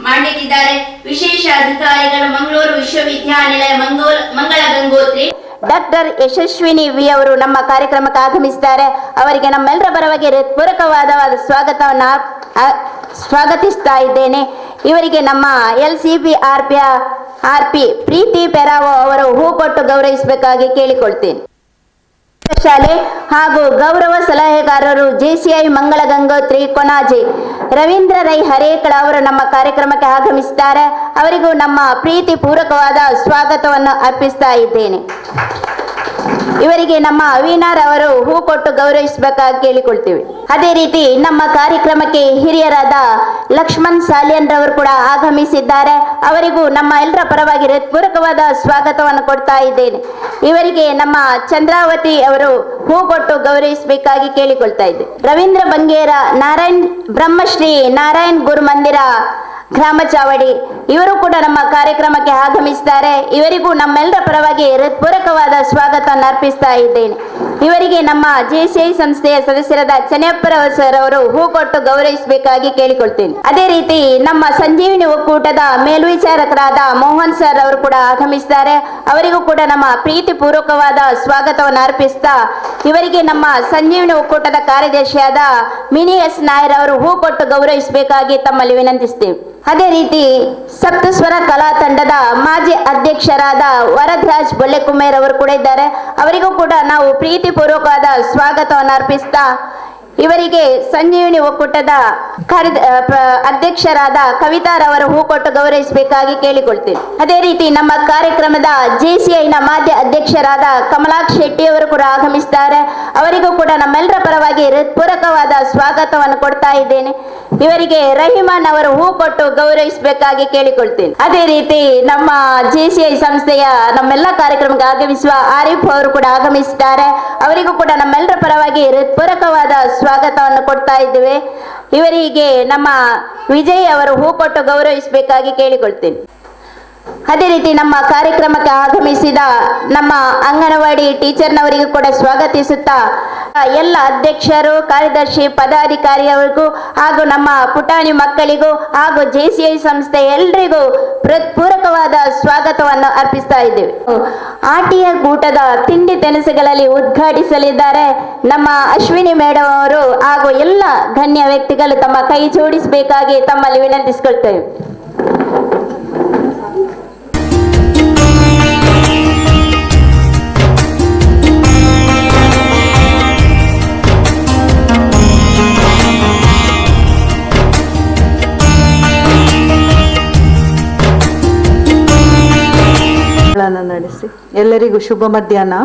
ಮಾಡಲಿಕ್ಕಿದ್ದಾರೆ. ವಿಶೇಷ ಅಧಿಕಾರಿಗಳು, ಮಂಗಳೂರು ವಿಶ್ವವಿದ್ಯಾನಿಲಯ, ಮಂಗಳ ಗಂಗೋತ್ರಿ. ಡಾಕ್ಟರ್ ಯಶಸ್ವಿನಿ ವಿ ಅವರು ನಮ್ಮ ಕಾರ್ಯಕ್ರಮಕ್ಕೆ ಆಗಮಿಸಿದ್ದಾರೆ. ಅವರಿಗೆ ನಮ್ಮೆಲ್ಲರ ಪರವಾಗಿ ಪೂರಕವಾದ ಸ್ವಾಗತವನ್ನು ಸ್ವಾಗತಿಸ್ತಾ ಇದ್ದೇನೆ. ಇವರಿಗೆ ನಮ್ಮ ಎಲ್ಸಿಬಿ ಆರ್ ಪಿ ಪ್ರೀತಿ ಪೆರಾವೋ ಅವರು ಹೂ ಕೊಟ್ಟು ಗೌರವಿಸಬೇಕಾಗಿ ಕೇಳಿಕೊಳ್ತೇನೆ. ಶಾಲೆ ಹಾಗೂ ಗೌರವ ಸಲಹೆಗಾರರು, ಜೆಸಿಐ ಮಂಗಳ ಗಂಗೋತ್ರಿ, ಕೊಣಾಜೆ, ರವೀಂದ್ರ ರೈ ಹರೇಕಳ ಅವರು ನಮ್ಮ ಕಾರ್ಯಕ್ರಮಕ್ಕೆ ಆಗಮಿಸಿದ್ದಾರೆ. ಅವರಿಗೂ ನಮ್ಮ ಪ್ರೀತಿ ಪೂರಕವಾದ ಸ್ವಾಗತವನ್ನು ಅರ್ಪಿಸ್ತಾ ಇದ್ದೇನೆ. ಇವರಿಗೆ ನಮ್ಮ ಅವೀನಾರ್ ಅವರು ಹೂ ಕೊಟ್ಟು ಗೌರವಿಸಬೇಕಾಗಿ ಕೇಳಿಕೊಳ್ತೀವಿ. ಅದೇ ರೀತಿ ನಮ್ಮ ಕಾರ್ಯಕ್ರಮಕ್ಕೆ ಹಿರಿಯರಾದ ಲಕ್ಷ್ಮಣ್ ಸಾಲಿಯನ್ ರವರು ಕೂಡ ಆಗಮಿಸಿದ್ದಾರೆ. ಅವರಿಗೂ ನಮ್ಮ ಎಲ್ಲರ ಪರವಾಗಿ ಹೃತ್ಪೂರ್ವಕವಾದ ಸ್ವಾಗತವನ್ನು ಕೊಡ್ತಾ ಇದ್ದೇನೆ. ಇವರಿಗೆ ನಮ್ಮ ಚಂದ್ರಾವತಿ ಅವರು ಹೂ ಕೊಟ್ಟು ಗೌರವಿಸಬೇಕಾಗಿ ಕೇಳಿಕೊಳ್ತಾ ಇದ್ದೆ. ರವೀಂದ್ರ ಬಂಗೇರ, ನಾರಾಯಣ್ ಬ್ರಹ್ಮಶ್ರೀ ನಾರಾಯಣ್ ಗುರು ಮಂದಿರ, ಗ್ರಾಮ ಚಾವಡಿ, ಇವರು ಕೂಡ ನಮ್ಮ ಕಾರ್ಯಕ್ರಮಕ್ಕೆ ಆಗಮಿಸಿದ್ದಾರೆ. ಇವರಿಗೂ ನಮ್ಮೆಲ್ಲರ ಪರವಾಗಿ ಹೃತ್ಪೂರ್ವಕವಾದ ಸ್ವಾಗತವನ್ನು ಅರ್ಪಿಸ್ತಾ ಇದ್ದೇನೆ. ಇವರಿಗೆ ನಮ್ಮ ಜೆಸಿಐ ಸಂಸ್ಥೆಯ ಸದಸ್ಯರಾದ ಚೆನ್ನಪ್ಪರ ಸರ್ ಅವರು ಹೂ ಕೊಟ್ಟು ಗೌರವಿಸಬೇಕಾಗಿ ಕೇಳಿಕೊಳ್ತೇನೆ. ಅದೇ ರೀತಿ ನಮ್ಮ ಸಂಜೀವಿನಿ ಒಕ್ಕೂಟದ ಮೇಲ್ವಿಚಾರಕರಾದ ಮೋಹನ್ ಸರ್ ಅವರು ಕೂಡ ಆಗಮಿಸಿದ್ದಾರೆ. ಅವರಿಗೂ ಕೂಡ ನಮ್ಮ ಪ್ರೀತಿ ಪೂರ್ವಕವಾದ ಸ್ವಾಗತವನ್ನು ಅರ್ಪಿಸ್ತಾ, ಇವರಿಗೆ ನಮ್ಮ ಸಂಜೀವಿನಿ ಒಕ್ಕೂಟದ ಕಾರ್ಯದರ್ಶಿಯಾದ ಮಿನಿ ಎಸ್ ನಾಯರ್ ಅವರು ಹೂ ಕೊಟ್ಟು ಗೌರವಿಸಬೇಕಾಗಿ ತಮ್ಮಲ್ಲಿ ವಿನಂತಿಸ್ತೇವೆ. ಅದೇ ರೀತಿ ಸಪ್ತಸ್ವರ ಕಲಾ ತಂಡದ ಮಾಜಿ ಅಧ್ಯಕ್ಷರಾದ ವರದರಾಜ್ ಬೊಳ್ಳೆಕುಮೇರ್ ಅವರು ಕೂಡ ಇದ್ದಾರೆ. ಅವರಿಗೂ ಕೂಡ ನಾವು ಪ್ರೀತಿಪೂರ್ವಕವಾದ ಸ್ವಾಗತವನ್ನು ಅರ್ಪಿಸ್ತಾ, ಇವರಿಗೆ ಸಂಜೀವಿನಿ ಒಕ್ಕೂಟದ ಕಾರ್ಯ ಅಧ್ಯಕ್ಷರಾದ ಕವಿತಾರವರು ಹೂ ಕೊಟ್ಟು ಗೌರವಿಸಬೇಕಾಗಿ ಕೇಳಿಕೊಳ್ತೇನೆ. ಅದೇ ರೀತಿ ನಮ್ಮ ಕಾರ್ಯಕ್ರಮದ ಜೆಸಿಐನ ಮಾಜಿ ಅಧ್ಯಕ್ಷರಾದ ಕಮಲಾಕ್ಷ್ ಶೆಟ್ಟಿ ಅವರು ಕೂಡ ಆಗಮಿಸಿದ್ದಾರೆ. ಅವರಿಗೂ ಕೂಡ ನಮ್ಮೆಲ್ಲರ ಪರವಾಗಿ ಹೃತ್ಪೂರ್ವಕವಾದ ಸ್ವಾಗತವನ್ನು ಕೊಡ್ತಾ ಇದ್ದೇನೆ. ಇವರಿಗೆ ರಹಿಮಾನ್ ಅವರು ಹೂ ಕೊಟ್ಟು ಗೌರವಿಸಬೇಕಾಗಿ ಕೇಳಿಕೊಳ್ತೇನೆ. ಅದೇ ರೀತಿ ನಮ್ಮ ಜೆಸಿಐ ಸಂಸ್ಥೆಯ ನಮ್ಮೆಲ್ಲ ಕಾರ್ಯಕ್ರಮಕ್ಕೆ ಆಗಮಿಸುವ ಆರಿಫ್ ಅವರು ಕೂಡ ಆಗಮಿಸಿದ್ದಾರೆ. ಅವರಿಗೂ ಕೂಡ ನಮ್ಮೆಲ್ಲರ ಪರವಾಗಿ ಹೃತ್ಪೂರ್ವಕವಾದ ಸ್ವಾಗತವನ್ನು ಕೊಡ್ತಾ ಇದ್ದೇವೆ. ಇವರಿಗೆ ನಮ್ಮ ವಿಜಯ್ ಅವರು ಹೂ ಕೊಟ್ಟು ಗೌರವಿಸಬೇಕಾಗಿ ಕೇಳಿಕೊಳ್ತೇನೆ. ಅದೇ ರೀತಿ ನಮ್ಮ ಕಾರ್ಯಕ್ರಮಕ್ಕೆ ಆಗಮಿಸಿದ ನಮ್ಮ ಅಂಗನವಾಡಿ ಟೀಚರ್ನವರಿಗೂ ಕೂಡ ಸ್ವಾಗತಿಸುತ್ತಾ, ಎಲ್ಲ ಅಧ್ಯಕ್ಷರು, ಕಾರ್ಯದರ್ಶಿ, ಪದಾಧಿಕಾರಿಯವರಿಗೂ ಹಾಗೂ ನಮ್ಮ ಪುಟಾಣಿ ಮಕ್ಕಳಿಗೂ ಹಾಗೂ ಜೆಸಿಐ ಸಂಸ್ಥೆ ಎಲ್ರಿಗೂ ಪೂರಕವಾದ ಸ್ವಾಗತವನ್ನು ಅರ್ಪಿಸ್ತಾ ಇದ್ದೇವೆ. ಆಟಿಯ ಕೂಟದ ತಿಂಡಿ ತಿನಿಸುಗಳಲ್ಲಿ ಉದ್ಘಾಟಿಸಲಿದ್ದಾರೆ ನಮ್ಮ ಅಶ್ವಿನಿ ಮೇಡಮ್ ಅವರು ಹಾಗೂ ಎಲ್ಲ ಗಣ್ಯ ವ್ಯಕ್ತಿಗಳು ತಮ್ಮ ಕೈ ಜೋಡಿಸಬೇಕಾಗಿ ತಮ್ಮಲ್ಲಿ ವಿನಂತಿಸಿಕೊಳ್ತೇವೆ. ಗಳನ್ನು ನಡೆಸಿ. ಎಲ್ಲರಿಗೂ ಶುಭ ಮಧ್ಯಾಹ್ನ.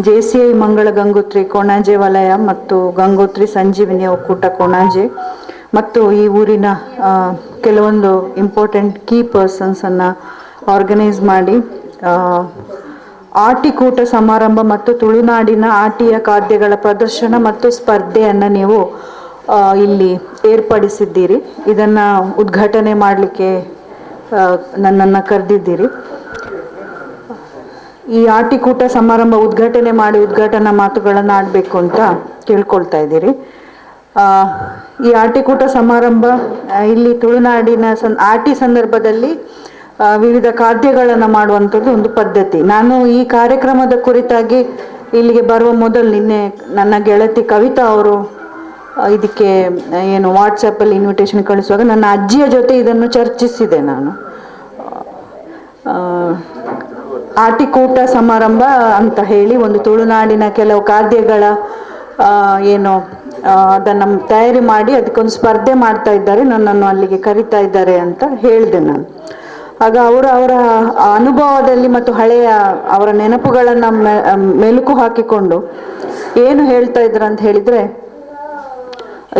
ಜೆಸಿಐ ಮಂಗಳ ಗಂಗೋತ್ರಿ ಕೊಣಾಜೆ ವಲಯ ಮತ್ತು ಗಂಗೋತ್ರಿ ಸಂಜೀವಿನಿ ಒಕ್ಕೂಟ ಕೊಣಾಜೆ ಮತ್ತು ಈ ಊರಿನ ಕೆಲವೊಂದು ಇಂಪಾರ್ಟೆಂಟ್ ಕೀ ಪರ್ಸನ್ಸನ್ನು ಆರ್ಗನೈಸ್ ಮಾಡಿ ಆಟಿಕೂಟ ಸಮಾರಂಭ ಮತ್ತು ತುಳುನಾಡಿನ ಆಟಿಯ ಖಾದ್ಯಗಳ ಪ್ರದರ್ಶನ ಮತ್ತು ಸ್ಪರ್ಧೆಯನ್ನು ನೀವು ಇಲ್ಲಿ ಏರ್ಪಡಿಸಿದ್ದೀರಿ. ಇದನ್ನು ಉದ್ಘಾಟನೆ ಮಾಡಲಿಕ್ಕೆ ನನ್ನನ್ನು ಕರೆದಿದ್ದೀರಿ. ಈ ಆಟಿಕೂಟ ಸಮಾರಂಭ ಉದ್ಘಾಟನೆ ಮಾಡಿ ಉದ್ಘಾಟನಾ ಮಾತುಗಳನ್ನು ಆಡಬೇಕು ಅಂತ ಕೇಳ್ಕೊಳ್ತಾ ಇದ್ದೀರಿ. ಈ ಆಟಿಕೂಟ ಸಮಾರಂಭ ಇಲ್ಲಿ ತುಳುನಾಡಿನ ಆಟಿ ಸಂದರ್ಭದಲ್ಲಿ ವಿವಿಧ ಖಾದ್ಯಗಳನ್ನು ಮಾಡುವಂಥದ್ದು ಒಂದು ಪದ್ಧತಿ. ನಾನು ಈ ಕಾರ್ಯಕ್ರಮದ ಕುರಿತಾಗಿ ಇಲ್ಲಿಗೆ ಬರುವ ಮೊದಲು ನಿನ್ನೆ ನನ್ನ ಗೆಳತಿ ಕವಿತಾ ಅವರು ಇದಕ್ಕೆ ಏನು ವಾಟ್ಸಪ್ಪಲ್ಲಿ ಇನ್ವಿಟೇಷನ್ ಕಳಿಸುವಾಗ ನನ್ನ ಅಜ್ಜಿಯ ಜೊತೆ ಇದನ್ನು ಚರ್ಚಿಸಿದೆ ನಾನು. ಆಟಿಕೂಟ ಸಮಾರಂಭ ಅಂತ ಹೇಳಿ ಒಂದು ತುಳುನಾಡಿನ ಕೆಲವು ಖಾದ್ಯಗಳ ಏನು ಅದನ್ನು ತಯಾರಿ ಮಾಡಿ ಅದಕ್ಕೊಂದು ಸ್ಪರ್ಧೆ ಮಾಡ್ತಾ ಇದ್ದಾರೆ, ನನ್ನನ್ನು ಅಲ್ಲಿಗೆ ಕರಿತಾ ಇದ್ದಾರೆ ಅಂತ ಹೇಳಿದೆ ನಾನು. ಆಗ ಅವರು ಅವರ ಅನುಭವದಲ್ಲಿ ಮತ್ತು ಹಳೆಯ ಅವರ ನೆನಪುಗಳನ್ನು ಮೆಲುಕು ಹಾಕಿಕೊಂಡು ಏನು ಹೇಳ್ತಾ ಇದ್ರು ಅಂತ ಹೇಳಿದರೆ,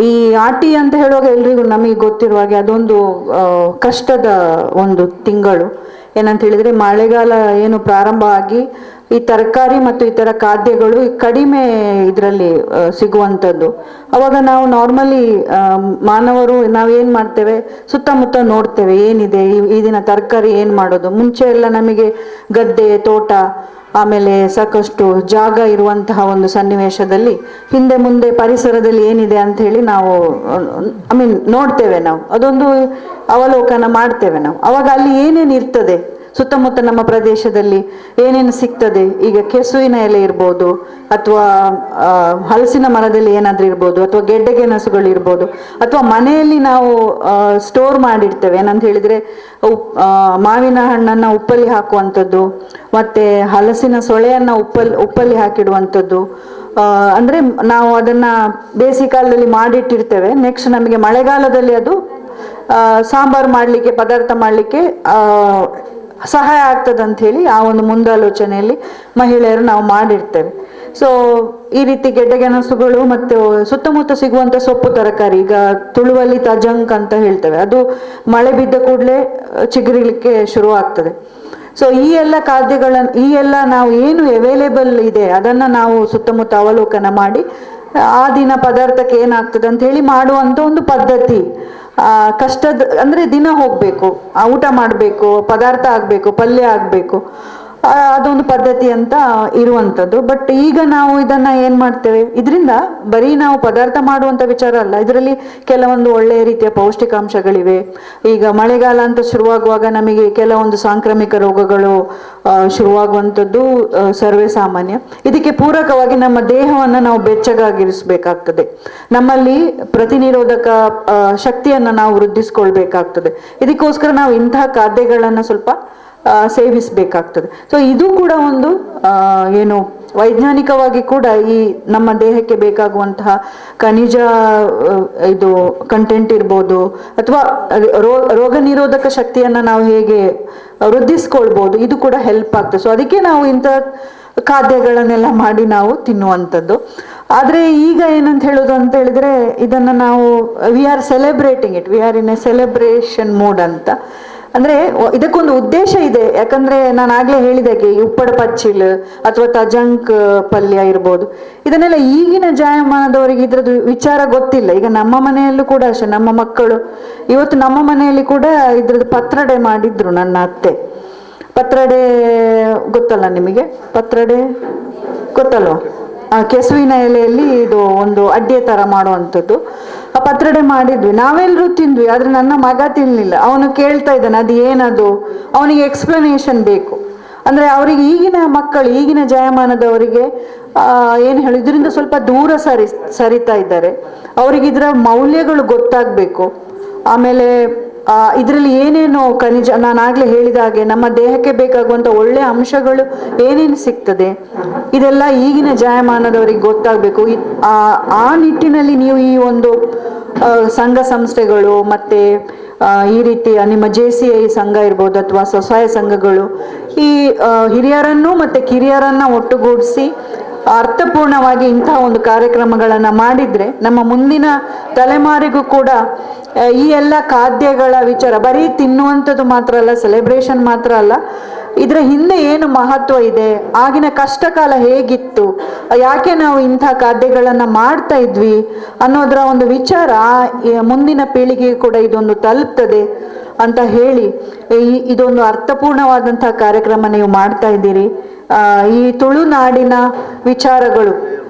ಈ ಆಟಿ ಅಂತ ಹೇಳುವಾಗ ಎಲ್ರಿಗೂ ನಮಗೆ ಗೊತ್ತಿರುವ ಹಾಗೆ ಅದೊಂದು ಕಷ್ಟದ ಒಂದು ತಿಂಗಳು. ಏನಂತ ಹೇಳಿದರೆ, ಮಳೆಗಾಲ ಏನು ಪ್ರಾರಂಭ ಆಗಿ ಈ ತರಕಾರಿ ಮತ್ತು ಇತರ ಖಾದ್ಯಗಳು ಕಡಿಮೆ ಇದರಲ್ಲಿ ಸಿಗುವಂಥದ್ದು. ಅವಾಗ ನಾವು ನಾರ್ಮಲಿ ಮಾನವರು ನಾವೇನು ಮಾಡ್ತೇವೆ? ಸುತ್ತಮುತ್ತ ನೋಡ್ತೇವೆ, ಏನಿದೆ ಈ ದಿನ ತರಕಾರಿ, ಏನು ಮಾಡೋದು. ಮುಂಚೆ ಎಲ್ಲ ನಮಗೆ ಗದ್ದೆ, ತೋಟ, ಆಮೇಲೆ ಸಾಕಷ್ಟು ಜಾಗ ಇರುವಂತಹ ಒಂದು ಸನ್ನಿವೇಶದಲ್ಲಿ ಹಿಂದೆ ಮುಂದೆ ಪರಿಸರದಲ್ಲಿ ಏನಿದೆ ಅಂತ ಹೇಳಿ ನಾವು, I mean, ನೋಡ್ತೇವೆ ನಾವು. ಅದೊಂದು ಅವಲೋಕನ ಮಾಡ್ತೇವೆ ನಾವು. ಅವಾಗ ಅಲ್ಲಿ ಏನೇನು ಇರ್ತದೆ, ಸುತ್ತಮುತ್ತ ನಮ್ಮ ಪ್ರದೇಶದಲ್ಲಿ ಏನೇನು ಸಿಗ್ತದೆ, ಈಗ ಕೆಸುವಿನ ಎಲೆ ಇರ್ಬೋದು, ಅಥವಾ ಹಲಸಿನ ಮರದಲ್ಲಿ ಏನಾದರೂ ಇರ್ಬೋದು, ಅಥವಾ ಗೆಡ್ಡೆ ಗೆಣಸುಗಳು ಇರ್ಬೋದು, ಅಥವಾ ಮನೆಯಲ್ಲಿ ನಾವು ಸ್ಟೋರ್ ಮಾಡಿಡ್ತೇವೆ. ಏನಂತ ಹೇಳಿದ್ರೆ ಮಾವಿನ ಹಣ್ಣನ್ನು ಉಪ್ಪಲ್ಲಿ ಹಾಕುವಂಥದ್ದು, ಮತ್ತೆ ಹಲಸಿನ ಸೊಳೆಯನ್ನು ಉಪ್ಪಲ್ಲಿ ಉಪ್ಪಲ್ಲಿ ಹಾಕಿಡುವಂಥದ್ದು. ಅಂದ್ರೆ ನಾವು ಅದನ್ನ ಬೇಸಿಗೆ ಕಾಲದಲ್ಲಿ ಮಾಡಿಟ್ಟಿರ್ತೇವೆ. ನೆಕ್ಸ್ಟ್ ನಮಗೆ ಮಳೆಗಾಲದಲ್ಲಿ ಅದು ಸಾಂಬಾರು ಮಾಡಲಿಕ್ಕೆ, ಪದಾರ್ಥ ಮಾಡಲಿಕ್ಕೆ ಸಹಾಯ ಆಗ್ತದೆ ಅಂತ ಹೇಳಿ ಆ ಒಂದು ಮುಂದಾಲೋಚನೆಯಲ್ಲಿ ಮಹಿಳೆಯರು ನಾವು ಮಾಡಿರ್ತೇವೆ. ಸೊ ಈ ರೀತಿ ಗೆಡ್ಡೆಗೆಣಸುಗಳು ಮತ್ತು ಸುತ್ತಮುತ್ತ ಸಿಗುವಂತ ಸೊಪ್ಪು, ತರಕಾರಿ. ಈಗ ತುಳುವಲ್ಲಿ ತಜಂಕ್ ಅಂತ ಹೇಳ್ತೇವೆ. ಅದು ಮಳೆ ಬಿದ್ದ ಕೂಡಲೇ ಚಿಗುರಿಲಿಕ್ಕೆ ಶುರು ಆಗ್ತದೆ. ಸೊ ಈ ಎಲ್ಲ ಖಾದ್ಯಗಳನ್ನು, ಈ ಎಲ್ಲ ನಾವು ಏನು ಅವೈಲೇಬಲ್ ಇದೆ, ಅದನ್ನ ನಾವು ಸುತ್ತಮುತ್ತ ಅವಲೋಕನ ಮಾಡಿ ಆ ದಿನ ಪದಾರ್ಥಕ್ಕೆ ಏನಾಗ್ತದೆ ಅಂತ ಹೇಳಿ ಮಾಡುವಂತ ಒಂದು ಪದ್ಧತಿ. ಕಷ್ಟದ ಅಂದ್ರೆ ದಿನ ಹೋಗ್ಬೇಕು, ಊಟ ಮಾಡಬೇಕು, ಪದಾರ್ಥ ಆಗ್ಬೇಕು, ಪಲ್ಯ ಆಗ್ಬೇಕು, ಅದೊಂದು ಪದ್ಧತಿ ಅಂತ ಇರುವಂಥದ್ದು. ಬಟ್ ಈಗ ನಾವು ಇದನ್ನ ಏನ್ ಮಾಡ್ತೇವೆ? ಇದರಿಂದ ಬರೀ ನಾವು ಪದಾರ್ಥ ಮಾಡುವಂತ ವಿಚಾರ ಅಲ್ಲ, ಇದರಲ್ಲಿ ಕೆಲವೊಂದು ಒಳ್ಳೆಯ ರೀತಿಯ ಪೌಷ್ಟಿಕಾಂಶಗಳಿವೆ. ಈಗ ಮಳೆಗಾಲ ಅಂತ ಶುರುವಾಗುವಾಗ ನಮಗೆ ಕೆಲವೊಂದು ಸಾಂಕ್ರಾಮಿಕ ರೋಗಗಳು ಶುರುವಾಗುವಂಥದ್ದು ಸರ್ವೇ ಸಾಮಾನ್ಯ. ಇದಕ್ಕೆ ಪೂರಕವಾಗಿ ನಮ್ಮ ದೇಹವನ್ನು ನಾವು ಬೆಚ್ಚಗಾಗಿರಿಸಬೇಕಾಗ್ತದೆ. ನಮ್ಮಲ್ಲಿ ಪ್ರತಿನಿರೋಧಕ ಶಕ್ತಿಯನ್ನು ನಾವು ವೃದ್ಧಿಸ್ಕೊಳ್ಬೇಕಾಗ್ತದೆ. ಇದಕ್ಕೋಸ್ಕರ ನಾವು ಇಂತಹ ಖಾದ್ಯಗಳನ್ನು ಸ್ವಲ್ಪ ಸೇವಿಸಬೇಕಾಗ್ತದೆ. ಸೊ ಇದು ಕೂಡ ಒಂದು ಏನು ವೈಜ್ಞಾನಿಕವಾಗಿ ಕೂಡ ಈ ನಮ್ಮ ದೇಹಕ್ಕೆ ಬೇಕಾಗುವಂತಹ ಖನಿಜ ಇದು ಕಂಟೆಂಟ್ ಇರ್ಬೋದು, ಅಥವಾ ರೋಗ ನಿರೋಧಕ ಶಕ್ತಿಯನ್ನ ನಾವು ಹೇಗೆ ವೃದ್ಧಿಸ್ಕೊಳ್ಬೋದು, ಇದು ಕೂಡ ಹೆಲ್ಪ್ ಆಗ್ತದೆ. ಸೊ ಅದಕ್ಕೆ ನಾವು ಇಂಥ ಖಾದ್ಯಗಳನ್ನೆಲ್ಲ ಮಾಡಿ ನಾವು ತಿನ್ನುವಂಥದ್ದು. ಆದ್ರೆ ಈಗ ಏನಂತ ಹೇಳೋದು ಅಂತ ಹೇಳಿದ್ರೆ, ಇದನ್ನ ನಾವು we are celebrating it, we are in a celebration mood ಅಂತ. ಅಂದ್ರೆ ಇದಕ್ಕೊಂದು ಉದ್ದೇಶ ಇದೆ. ಯಾಕಂದ್ರೆ ನಾನು ಆಗ್ಲೇ ಹೇಳಿದಾಗೆ ಈ ಉಪ್ಪಡ ಪಚ್ಚಿಲ್ ಅಥವಾ ತಜಂಕ್ ಪಲ್ಯ ಇರ್ಬೋದು, ಇದನ್ನೆಲ್ಲ ಈಗಿನ ಜಾಯಮಾನದವರಿಗೆ ಇದ್ರದ್ದು ವಿಚಾರ ಗೊತ್ತಿಲ್ಲ. ಈಗ ನಮ್ಮ ಮನೆಯಲ್ಲೂ ಕೂಡ ಅಷ್ಟೇ, ನಮ್ಮ ಮಕ್ಕಳು ಇವತ್ತು ನಮ್ಮ ಮನೆಯಲ್ಲಿ ಕೂಡ ಇದ್ರದ್ದು ಪತ್ರಡೆ ಮಾಡಿದ್ರು ನನ್ನ ಅತ್ತೆ. ಪತ್ರಡೆ ಗೊತ್ತಲ್ಲ ನಿಮಗೆ? ಪತ್ರಡೆ ಗೊತ್ತಲ್ವಾ? ಆ ಕೆಸುವಿನ ಎಲೆಯಲ್ಲಿ ಇದು ಒಂದು ಅಡ್ಡೆ ತರ ಮಾಡುವಂಥದ್ದು. ಆ ಪತ್ರಡೆ ಮಾಡಿದ್ವಿ, ನಾವೆಲ್ಲರೂ ತಿಂದ್ವಿ. ಆದ್ರೆ ನನ್ನ ಮಗ ತಿನ್ಲಿಲ್ಲ. ಅವನು ಕೇಳ್ತಾ ಇದ್ದಾನೆ, ಅದು ಏನದು? ಅವನಿಗೆ ಎಕ್ಸ್ಪ್ಲನೇಷನ್ ಬೇಕು. ಅಂದ್ರೆ ಅವರಿಗೆ, ಈಗಿನ ಮಕ್ಕಳು, ಈಗಿನ ಜಾಯಮಾನದವರಿಗೆ ಏನು ಹೇಳಿ, ಇದರಿಂದ ಸ್ವಲ್ಪ ದೂರ ಸರಿತಾ ಇದ್ದಾರೆ. ಅವರಿಗೆ ಇದರ ಮೌಲ್ಯಗಳು ಗೊತ್ತಾಗಬೇಕು. ಆಮೇಲೆ ಇದರಲ್ಲಿ ಏನೇನು ಖನಿಜ, ನಾನು ಆಗ್ಲೇ ಹೇಳಿದ ಹಾಗೆ ನಮ್ಮ ದೇಹಕ್ಕೆ ಬೇಕಾಗುವಂತ ಒಳ್ಳೆಯ ಅಂಶಗಳು ಏನೇನು ಸಿಗ್ತದೆ, ಇದೆಲ್ಲ ಈಗಿನ ಜಾಯಮಾನದವರಿಗೆ ಗೊತ್ತಾಗಬೇಕು. ಆ ಆ ನಿಟ್ಟಿನಲ್ಲಿ ನೀವು ಈ ಒಂದು ಸಂಘ ಸಂಸ್ಥೆಗಳು ಮತ್ತೆ ಈ ರೀತಿಯ ನಿಮ್ಮ ಜೆಸಿಐ ಸಂಘ ಇರ್ಬೋದು ಅಥವಾ ಸ್ವಸಹಾಯ ಸಂಘಗಳು, ಈ ಹಿರಿಯರನ್ನು ಮತ್ತೆ ಕಿರಿಯರನ್ನ ಒಟ್ಟುಗೂಡಿಸಿ ಅರ್ಥಪೂರ್ಣವಾಗಿ ಇಂತಹ ಒಂದು ಕಾರ್ಯಕ್ರಮಗಳನ್ನ ಮಾಡಿದ್ರೆ ನಮ್ಮ ಮುಂದಿನ ತಲೆಮಾರಿಗೂ ಕೂಡ ಈ ಎಲ್ಲ ಖಾದ್ಯಗಳ ವಿಚಾರ ಬರೀ ತಿನ್ನುವಂಥದ್ದು ಮಾತ್ರ ಅಲ್ಲ, ಸೆಲೆಬ್ರೇಷನ್ ಮಾತ್ರ ಅಲ್ಲ, ಇದರ ಹಿಂದೆ ಏನು ಮಹತ್ವ ಇದೆ, ಆಗಿನ ಕಷ್ಟ ಕಾಲ ಹೇಗಿತ್ತು, ಯಾಕೆ ನಾವು ಇಂಥ ಖಾದ್ಯಗಳನ್ನ ಮಾಡ್ತಾ ಇದ್ವಿ ಅನ್ನೋದರ ಒಂದು ವಿಚಾರ ಈ ಮುಂದಿನ ಪೀಳಿಗೆಗೆ ಕೂಡ ಇದೊಂದು ತಲುಪ್ತದೆ ಅಂತ ಹೇಳಿ ಇದೊಂದು ಅರ್ಥಪೂರ್ಣವಾದಂತಹ ಕಾರ್ಯಕ್ರಮ ನೀವು ಮಾಡ್ತಾ ಇದ್ದೀರಿ. ಈ ತುಳುನಾಡಿನ ವಿಚಾರಗಳು,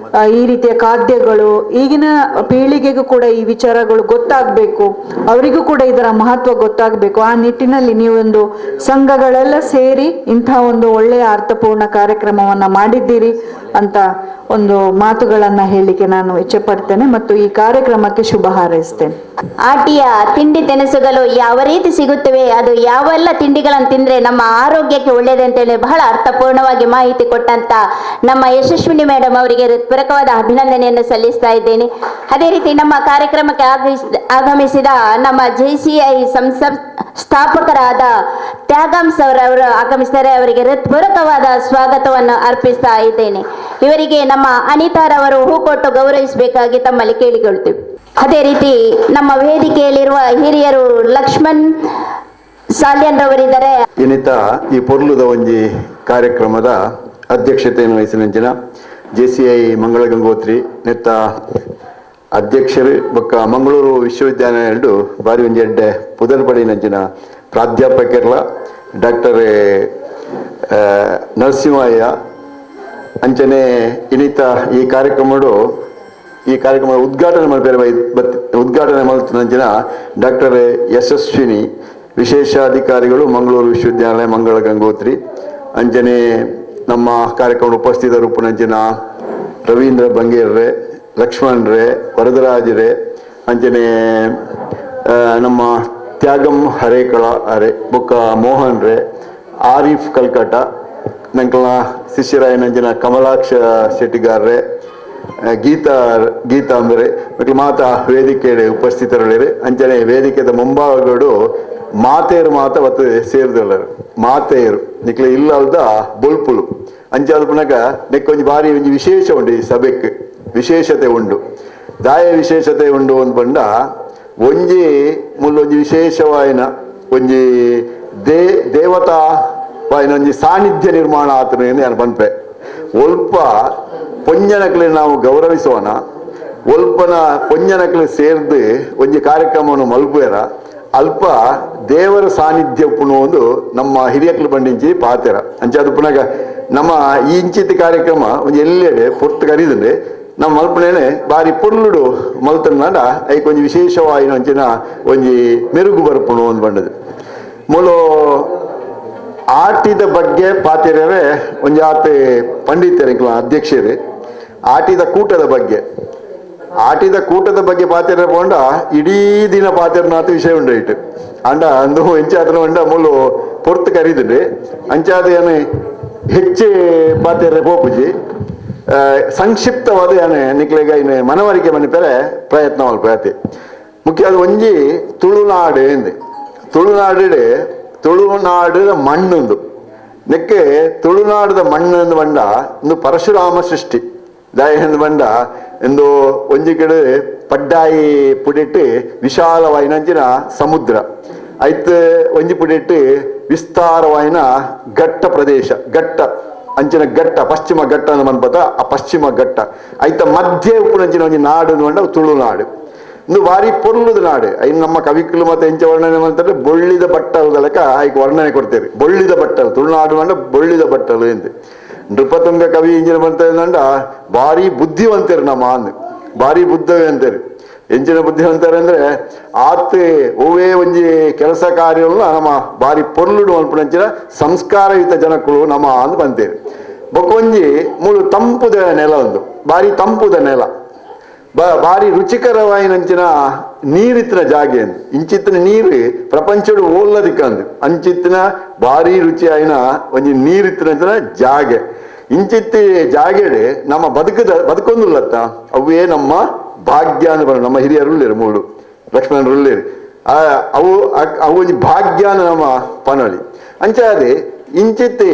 ಈ ರೀತಿಯ ಖಾದ್ಯಗಳು ಈಗಿನ ಪೀಳಿಗೆಗೂ ಕೂಡ ಈ ವಿಚಾರಗಳು ಗೊತ್ತಾಗಬೇಕು, ಅವರಿಗೂ ಕೂಡ ಇದರ ಮಹತ್ವ ಗೊತ್ತಾಗಬೇಕು. ಆ ನಿಟ್ಟಿನಲ್ಲಿ ನೀವೊಂದು ಸಂಘಗಳೆಲ್ಲ ಸೇರಿ ಇಂಥ ಒಂದು ಒಳ್ಳೆಯ ಅರ್ಥಪೂರ್ಣ ಕಾರ್ಯಕ್ರಮವನ್ನ ಮಾಡಿದ್ದೀರಿ ಅಂತ ಒಂದು ಮಾತುಗಳನ್ನ ಹೇಳಲಿಕ್ಕೆ ನಾನು ಇಚ್ಛೆ ಪಡ್ತೇನೆ ಮತ್ತು ಈ ಕಾರ್ಯಕ್ರಮಕ್ಕೆ ಶುಭ ಹಾರೈಸ್ತೇನೆ. ಆಟಿಯ ತಿಂಡಿ ತಿನಿಸುಗಳು ಯಾವ ರೀತಿ ಸಿಗುತ್ತವೆ, ಅದು ಯಾವೆಲ್ಲ ತಿಂಡಿಗಳನ್ನು ತಿಂದ್ರೆ ನಮ್ಮ ಆರೋಗ್ಯಕ್ಕೆ ಒಳ್ಳೆಯದು ಅಂತೇಳಿ ಬಹಳ ಅರ್ಥಪೂರ್ಣವಾಗಿ ಮಾಹಿತಿ ಕೊಟ್ಟಂತ ನಮ್ಮ ಯಶಸ್ವಿನಿ ಮೇಡಮ್ ಅವರಿಗೆ ಹೃತ್ಪೂರ್ವಕವಾದ ಅಭಿನಂದನೆಯನ್ನು ಸಲ್ಲಿಸ್ತಾ ಇದ್ದೇನೆ. ಅದೇ ರೀತಿ ನಮ್ಮ ಕಾರ್ಯಕ್ರಮಕ್ಕೆ ಆಗಮಿಸಿದ ನಮ್ಮ ಜೆಸಿಐ ಸಂಸ್ಥಾ ಸ್ಥಾಪಕರಾದ ತ್ಯಾಗಂ ಸರ್ ಅವರು ಆಗಮಿಸ್ತಾರೆ. ಅವರಿಗೆ ಹೃತ್ಪೂರ್ವಕವಾದ ಸ್ವಾಗತವನ್ನು ಅರ್ಪಿಸ್ತಾ ಇದ್ದೇನೆ. ಇವರಿಗೆ ನಮ್ಮ ಅನಿತಾರವರು ಹೂ ಕೊಟ್ಟು ಗೌರವಿಸಬೇಕಾಗಿ ತಮ್ಮಲ್ಲಿ ಕೇಳಿಕೊಳ್ತೇವೆ. ಅದೇ ರೀತಿ ನಮ್ಮ ವೇದಿಕೆಯಲ್ಲಿರುವ ಹಿರಿಯರು ಲಕ್ಷ್ಮಣ್ ಸಾಲ್ಯನ್ ರವರಿದ್ದಾರೆ. ಇನಿತ ಈ ಪೊರ್ಲುದ ಒಂಜಿ ಕಾರ್ಯಕ್ರಮದ ಅಧ್ಯಕ್ಷತೆಯನ್ನು ವಹಿಸಿನಂಚಿನ ಜೆಸಿಐ ಮಂಗಳ ಗಂಗೋತ್ರಿ ನೆತ್ತ ಅಧ್ಯಕ್ಷರು ಬೊಕ್ಕ ಮಂಗಳೂರು ವಿಶ್ವವಿದ್ಯಾಲಯ ಬಾರಿ ಒಂಜಿ ಎಡ್ಡೆ ಪುದರ್ ಪಡೆಯಿನಂಚಿನ ಪ್ರಾಧ್ಯಾಪಕರ್ಲ ಡಾಕ್ಟರ್ ನರಸಿಂಹಯ್ಯ. ಅಂಚನೆ ಇನಿತ ಈ ಕಾರ್ಯಕ್ರಮಡು ಈ ಕಾರ್ಯಕ್ರಮ ಉದ್ಘಾಟನೆ ಮಲ್ಪೆರೆ ಉದ್ಘಾಟನೆ ಮಲ್ತಿನಂಚಿನ ಡಾಕ್ಟರ್ ಯಶಸ್ವಿನಿ ವಿಶೇಷಾಧಿಕಾರಿಗಳು ಮಂಗಳೂರು ವಿಶ್ವವಿದ್ಯಾಲಯ ಮಂಗಳ ಗಂಗೋತ್ರಿ ಅಂಚನೆ ನಮ್ಮ ಕಾರ್ಯಕ್ರಮ ಉಪಸ್ಥಿತರು ಪುನಂಚಿನ ರವೀಂದ್ರ ಬಂಗೇರ್ರೆ, ಲಕ್ಷ್ಮಣ್ ರೇ, ವರದರಾಜ್ ರೇ, ಅಂಚನೆ ನಮ್ಮ ತ್ಯಾಗಂ ಹರೇಕಳ ಅರೆ ಬೊಕ್ಕ ಮೋಹನ್ ರೇ, ಆರಿಫ್ ಕಲ್ಕಟ, ನಂಕಲ ಶಿಷ್ಯರಾಯನಂಚಿನ ಕಮಲಾಕ್ಷ ಶೆಟ್ಟಿಗಾರ್ರೆ, ಗೀತಾ ಗೀತಾಂಬರೆ ಮತ್ತು ಮಾತಾ ವೇದಿಕೆ ಉಪಸ್ಥಿತರುಳ್ಳೇರು. ಅಂಚನೆ ವೇದಿಕೆದ ಮುಂಭಾಗಗಳು ಮಾತೆಯರು ಮಾತ ಬತ್ತು ಸೇರಿದಲ್ಲರು ಮಾತೆಯರು ನಿಕ್ಲೆ ಇಲ್ಲಲ್ದ ಬೊಲ್ಪುಲು ಅಂಚಾದ ಪುನಕ ನೆಕ್ಕೊಂಜಿ ಬಾರಿ ಒಂಜಿ ವಿಶೇಷ ಉಂಡು. ಈ ಸಭೆಕ್ ವಿಶೇಷತೆ ಉಂಡು. ದಾಯ ವಿಶೇಷತೆ ಉಂಡು ಒಂದು ಪಂಡ ಒಂಜಿ ಮುಲ್ಲೊಂಜಿ ವಿಶೇಷವಾಯಿನ ಒಂಜಿ ದೇವತಾ ವಾಯಿನ ಒಂಜಿ ಸಾನ್ನಿಧ್ಯ ನಿರ್ಮಾಣ ಆತನ ನಾನು ಪನ್ಪೆ. ಒಲ್ಪ ಪೊಂಜನಕ್ಲೆ ನಾವು ಗೌರವಿಸೋಣ, ಒಲ್ಪನ ಪೊಂಜನಕ್ಲೆ ಸೇರ್ದು ಒಂಜಿ ಕಾರ್ಯಕ್ರಮವನ್ನು ಮಲ್ಪುವೆರ ಅಲ್ಪ ದೇವರ ಸಾನ್ನಿಧ್ಯ ಉಪ್ಪುನು ಒಂದು ನಮ್ಮ ಹಿರಿಯಕ್ಲು ಬಂಡಿಂಚಿ ಪಾತೆರ. ಅಂಚಾದ ಪುನಗ ನಮ್ಮ ಈ ಇಂಚಿತ್ತಿ ಕಾರ್ಯಕ್ರಮ ಒಂಜಿ ಎಲ್ಲೆಡೆ ಪೊರ್ತು ಕರೀದುಂಡೆ ನಮ್ಮ ಮಲ್ಪನೇನೆ ಬಾರಿ ಪೊರ್ಲುಡು ಮಲ್ತನಾಡ ಐಕ್ ಒಂಜಿ ವಿಶೇಷವಾಯಿನ ಒಂಚಿನ ಒಂಜಿ ಮೆರುಗು ಬರ್ಪುನು ಒಂದು ಬಂಡದು. ಮೂಲು ಆಟಿದ ಬಗ್ಗೆ ಪಾತೆರವೇ ಒಂಜಿ ಆತೆ ಪಂಡಿತರು ಅಧ್ಯಕ್ಷರು ಆಟಿದ ಕೂಟದ ಬಗ್ಗೆ ಆಟಿದ ಕೂಟದ ಬಗ್ಗೆ ಪಾತೆರ ಪೋಂಡ ಇಡೀ ದಿನ ಪಾತೆರನಾಥ ವಿಷಯ ಉಂಡು ಇಟ್ಟು ಅಂಡ ಅಂದು ಎಂಚಾತನ ಉಂಡ ಮೂಲು ಪೊರ್ತು ಕರೀದುಂಡೆ ಅಂಚಾದ ಏನು ಹೆಚ್ಚು ಪಾತೆರ ಪೋಪುಜಿ ಸಂಕ್ಷಿಪ್ತವಾದ ಏನು ನಿಕ್ಲೆಗ ಇನ್ನು ಮನವರಿಕೆ ಮನಿಪೆರೆ ಪ್ರಯತ್ನ ಮಲ್ಪೆ. ಮುಖ್ಯವಾದ ಒಂಜಿ ತುಳುನಾಡು ಎಂದೆ ತುಳುನಾಡು ತುಳುನಾಡಿನ ಮಣ್ಣೊಂದು ನೆಕ್ಕೆ ತುಳುನಾಡದ ಮಣ್ಣು ಎಂದು ಬಂಡ ಇಂದು ಪರಶುರಾಮ ಸೃಷ್ಟಿ ದಾಯ ಎಂದು ಬಂಡ ಎಂದು ಒಂಜಿ ಕಡೆ ಪಡ್ಡಾಯಿ ಪುಡಿಟ್ಟು ವಿಶಾಲವಾಯಿನಂಚಿನ ಸಮುದ್ರ ಐತ್ ಒಂಜಿ ಪುಡಿಟ್ಟು ವಿಸ್ತಾರವಾಯಿನ ಘಟ್ಟ ಪ್ರದೇಶ ಘಟ್ಟ ಅಂಚಿನ ಘಟ್ಟ ಪಶ್ಚಿಮ ಘಟ್ಟ ಅಂತ ಮನ್ಪತ ಆ ಪಶ್ಚಿಮ ಘಟ್ಟ ಐತ ಮಧ್ಯೆ ಉಪ್ಪುನಂಚಿನ ಒಂಜಿ ನಾಡು ಬಂಡ ತುಳುನಾಡು. ಇಂದು ಭಾರಿ ಪೊರ್ಲುದ ನಾಡು. ಐನ್ ನಮ್ಮ ಕವಿಕುಲು ಮತ್ತೆ ಎಂಚ ವರ್ಣನೆ ಮಾಡ್ತಾರೆ ಬೊಳ್ಳಿದ ಬಟ್ಟಲದ ಲೆಕ್ಕ ಐಕ್ ವರ್ಣನೆ ಕೊಡ್ತೇವೆ. ಬೊಳ್ಳಿದ ಬಟ್ಟಲು ತುಳುನಾಡು ಮಂಡ ಬೊಳ್ಳಿದ ಬಟ್ಟಲು ಎಂತ ನೃಪತುಂಗ ಕವಿ ಇಂಜಿನ ಬಂತ ಭಾರಿ ಬುದ್ಧಿವಂತರು ನಮ್ಮ ಅಂದ್ ಭಾರಿ ಬುದ್ಧಿವಂತರು. ಎಂಚಿನ ಬುದ್ಧಿವಂತರು ಅಂದ್ರೆ ಆತ್ ಒವ್ವೇ ಒಂಜಿ ಕೆಲಸ ಕಾರ್ಯವನ್ನು ನಮ್ಮ ಭಾರಿ ಪೊರ್ಲುಡು ಮಲ್ಪುನಂಚಿನ ಸಂಸ್ಕಾರಯುತ ಜನಕ್ಕಳು ನಮ್ಮ ಅಂದ್ ಬಂತೇವೆ. ಬೊಕ್ಕೊಂಜಿ ಮೂಲು ತಂಪುದ ನೆಲ ಒಂದು ಭಾರಿ ತಂಪುದ ನೆಲ ಭಾರಿ ರುಚಿಕರವಾಯಿನಂಚಿನ ನೀರಿತ್ತಿನ ಜಾಗೆ ಇಂಚಿತ್ತಿನ ನೀರು ಪ್ರಪಂಚಡು ಓಲ್ಲದಿಕ್ಕಂದು ಅಂಚಿತ್ತಿನ ಭಾರಿ ರುಚಿಯಾಯಿನ ಒಂಜಿ ನೀರಿತ್ತಿನಂಚಿನ ಜಾಗೆ ಇಂಚಿತ್ತಿ ಜಾಗೆಡೆ ನಮ್ಮ ಬದುಕದ ಬದುಕೊಂದುಲ್ಲತ್ತ ಅವೇ ನಮ್ಮ ಭಾಗ್ಯ ಅಂತ ಬರೋ ನಮ್ಮ ಹಿರಿಯರುಳ್ಳೇರು ಮೂಳು ಲಕ್ಷ್ಮಣರುಳ್ಳೇರು ಅವು ಅವು ಒಂಜಿ ಭಾಗ್ಯ ಅಂತ ನಮ್ಮ ಪನೊಳಿ. ಅಂಚಾದೆ ಇಂಚಿತ್ತಿ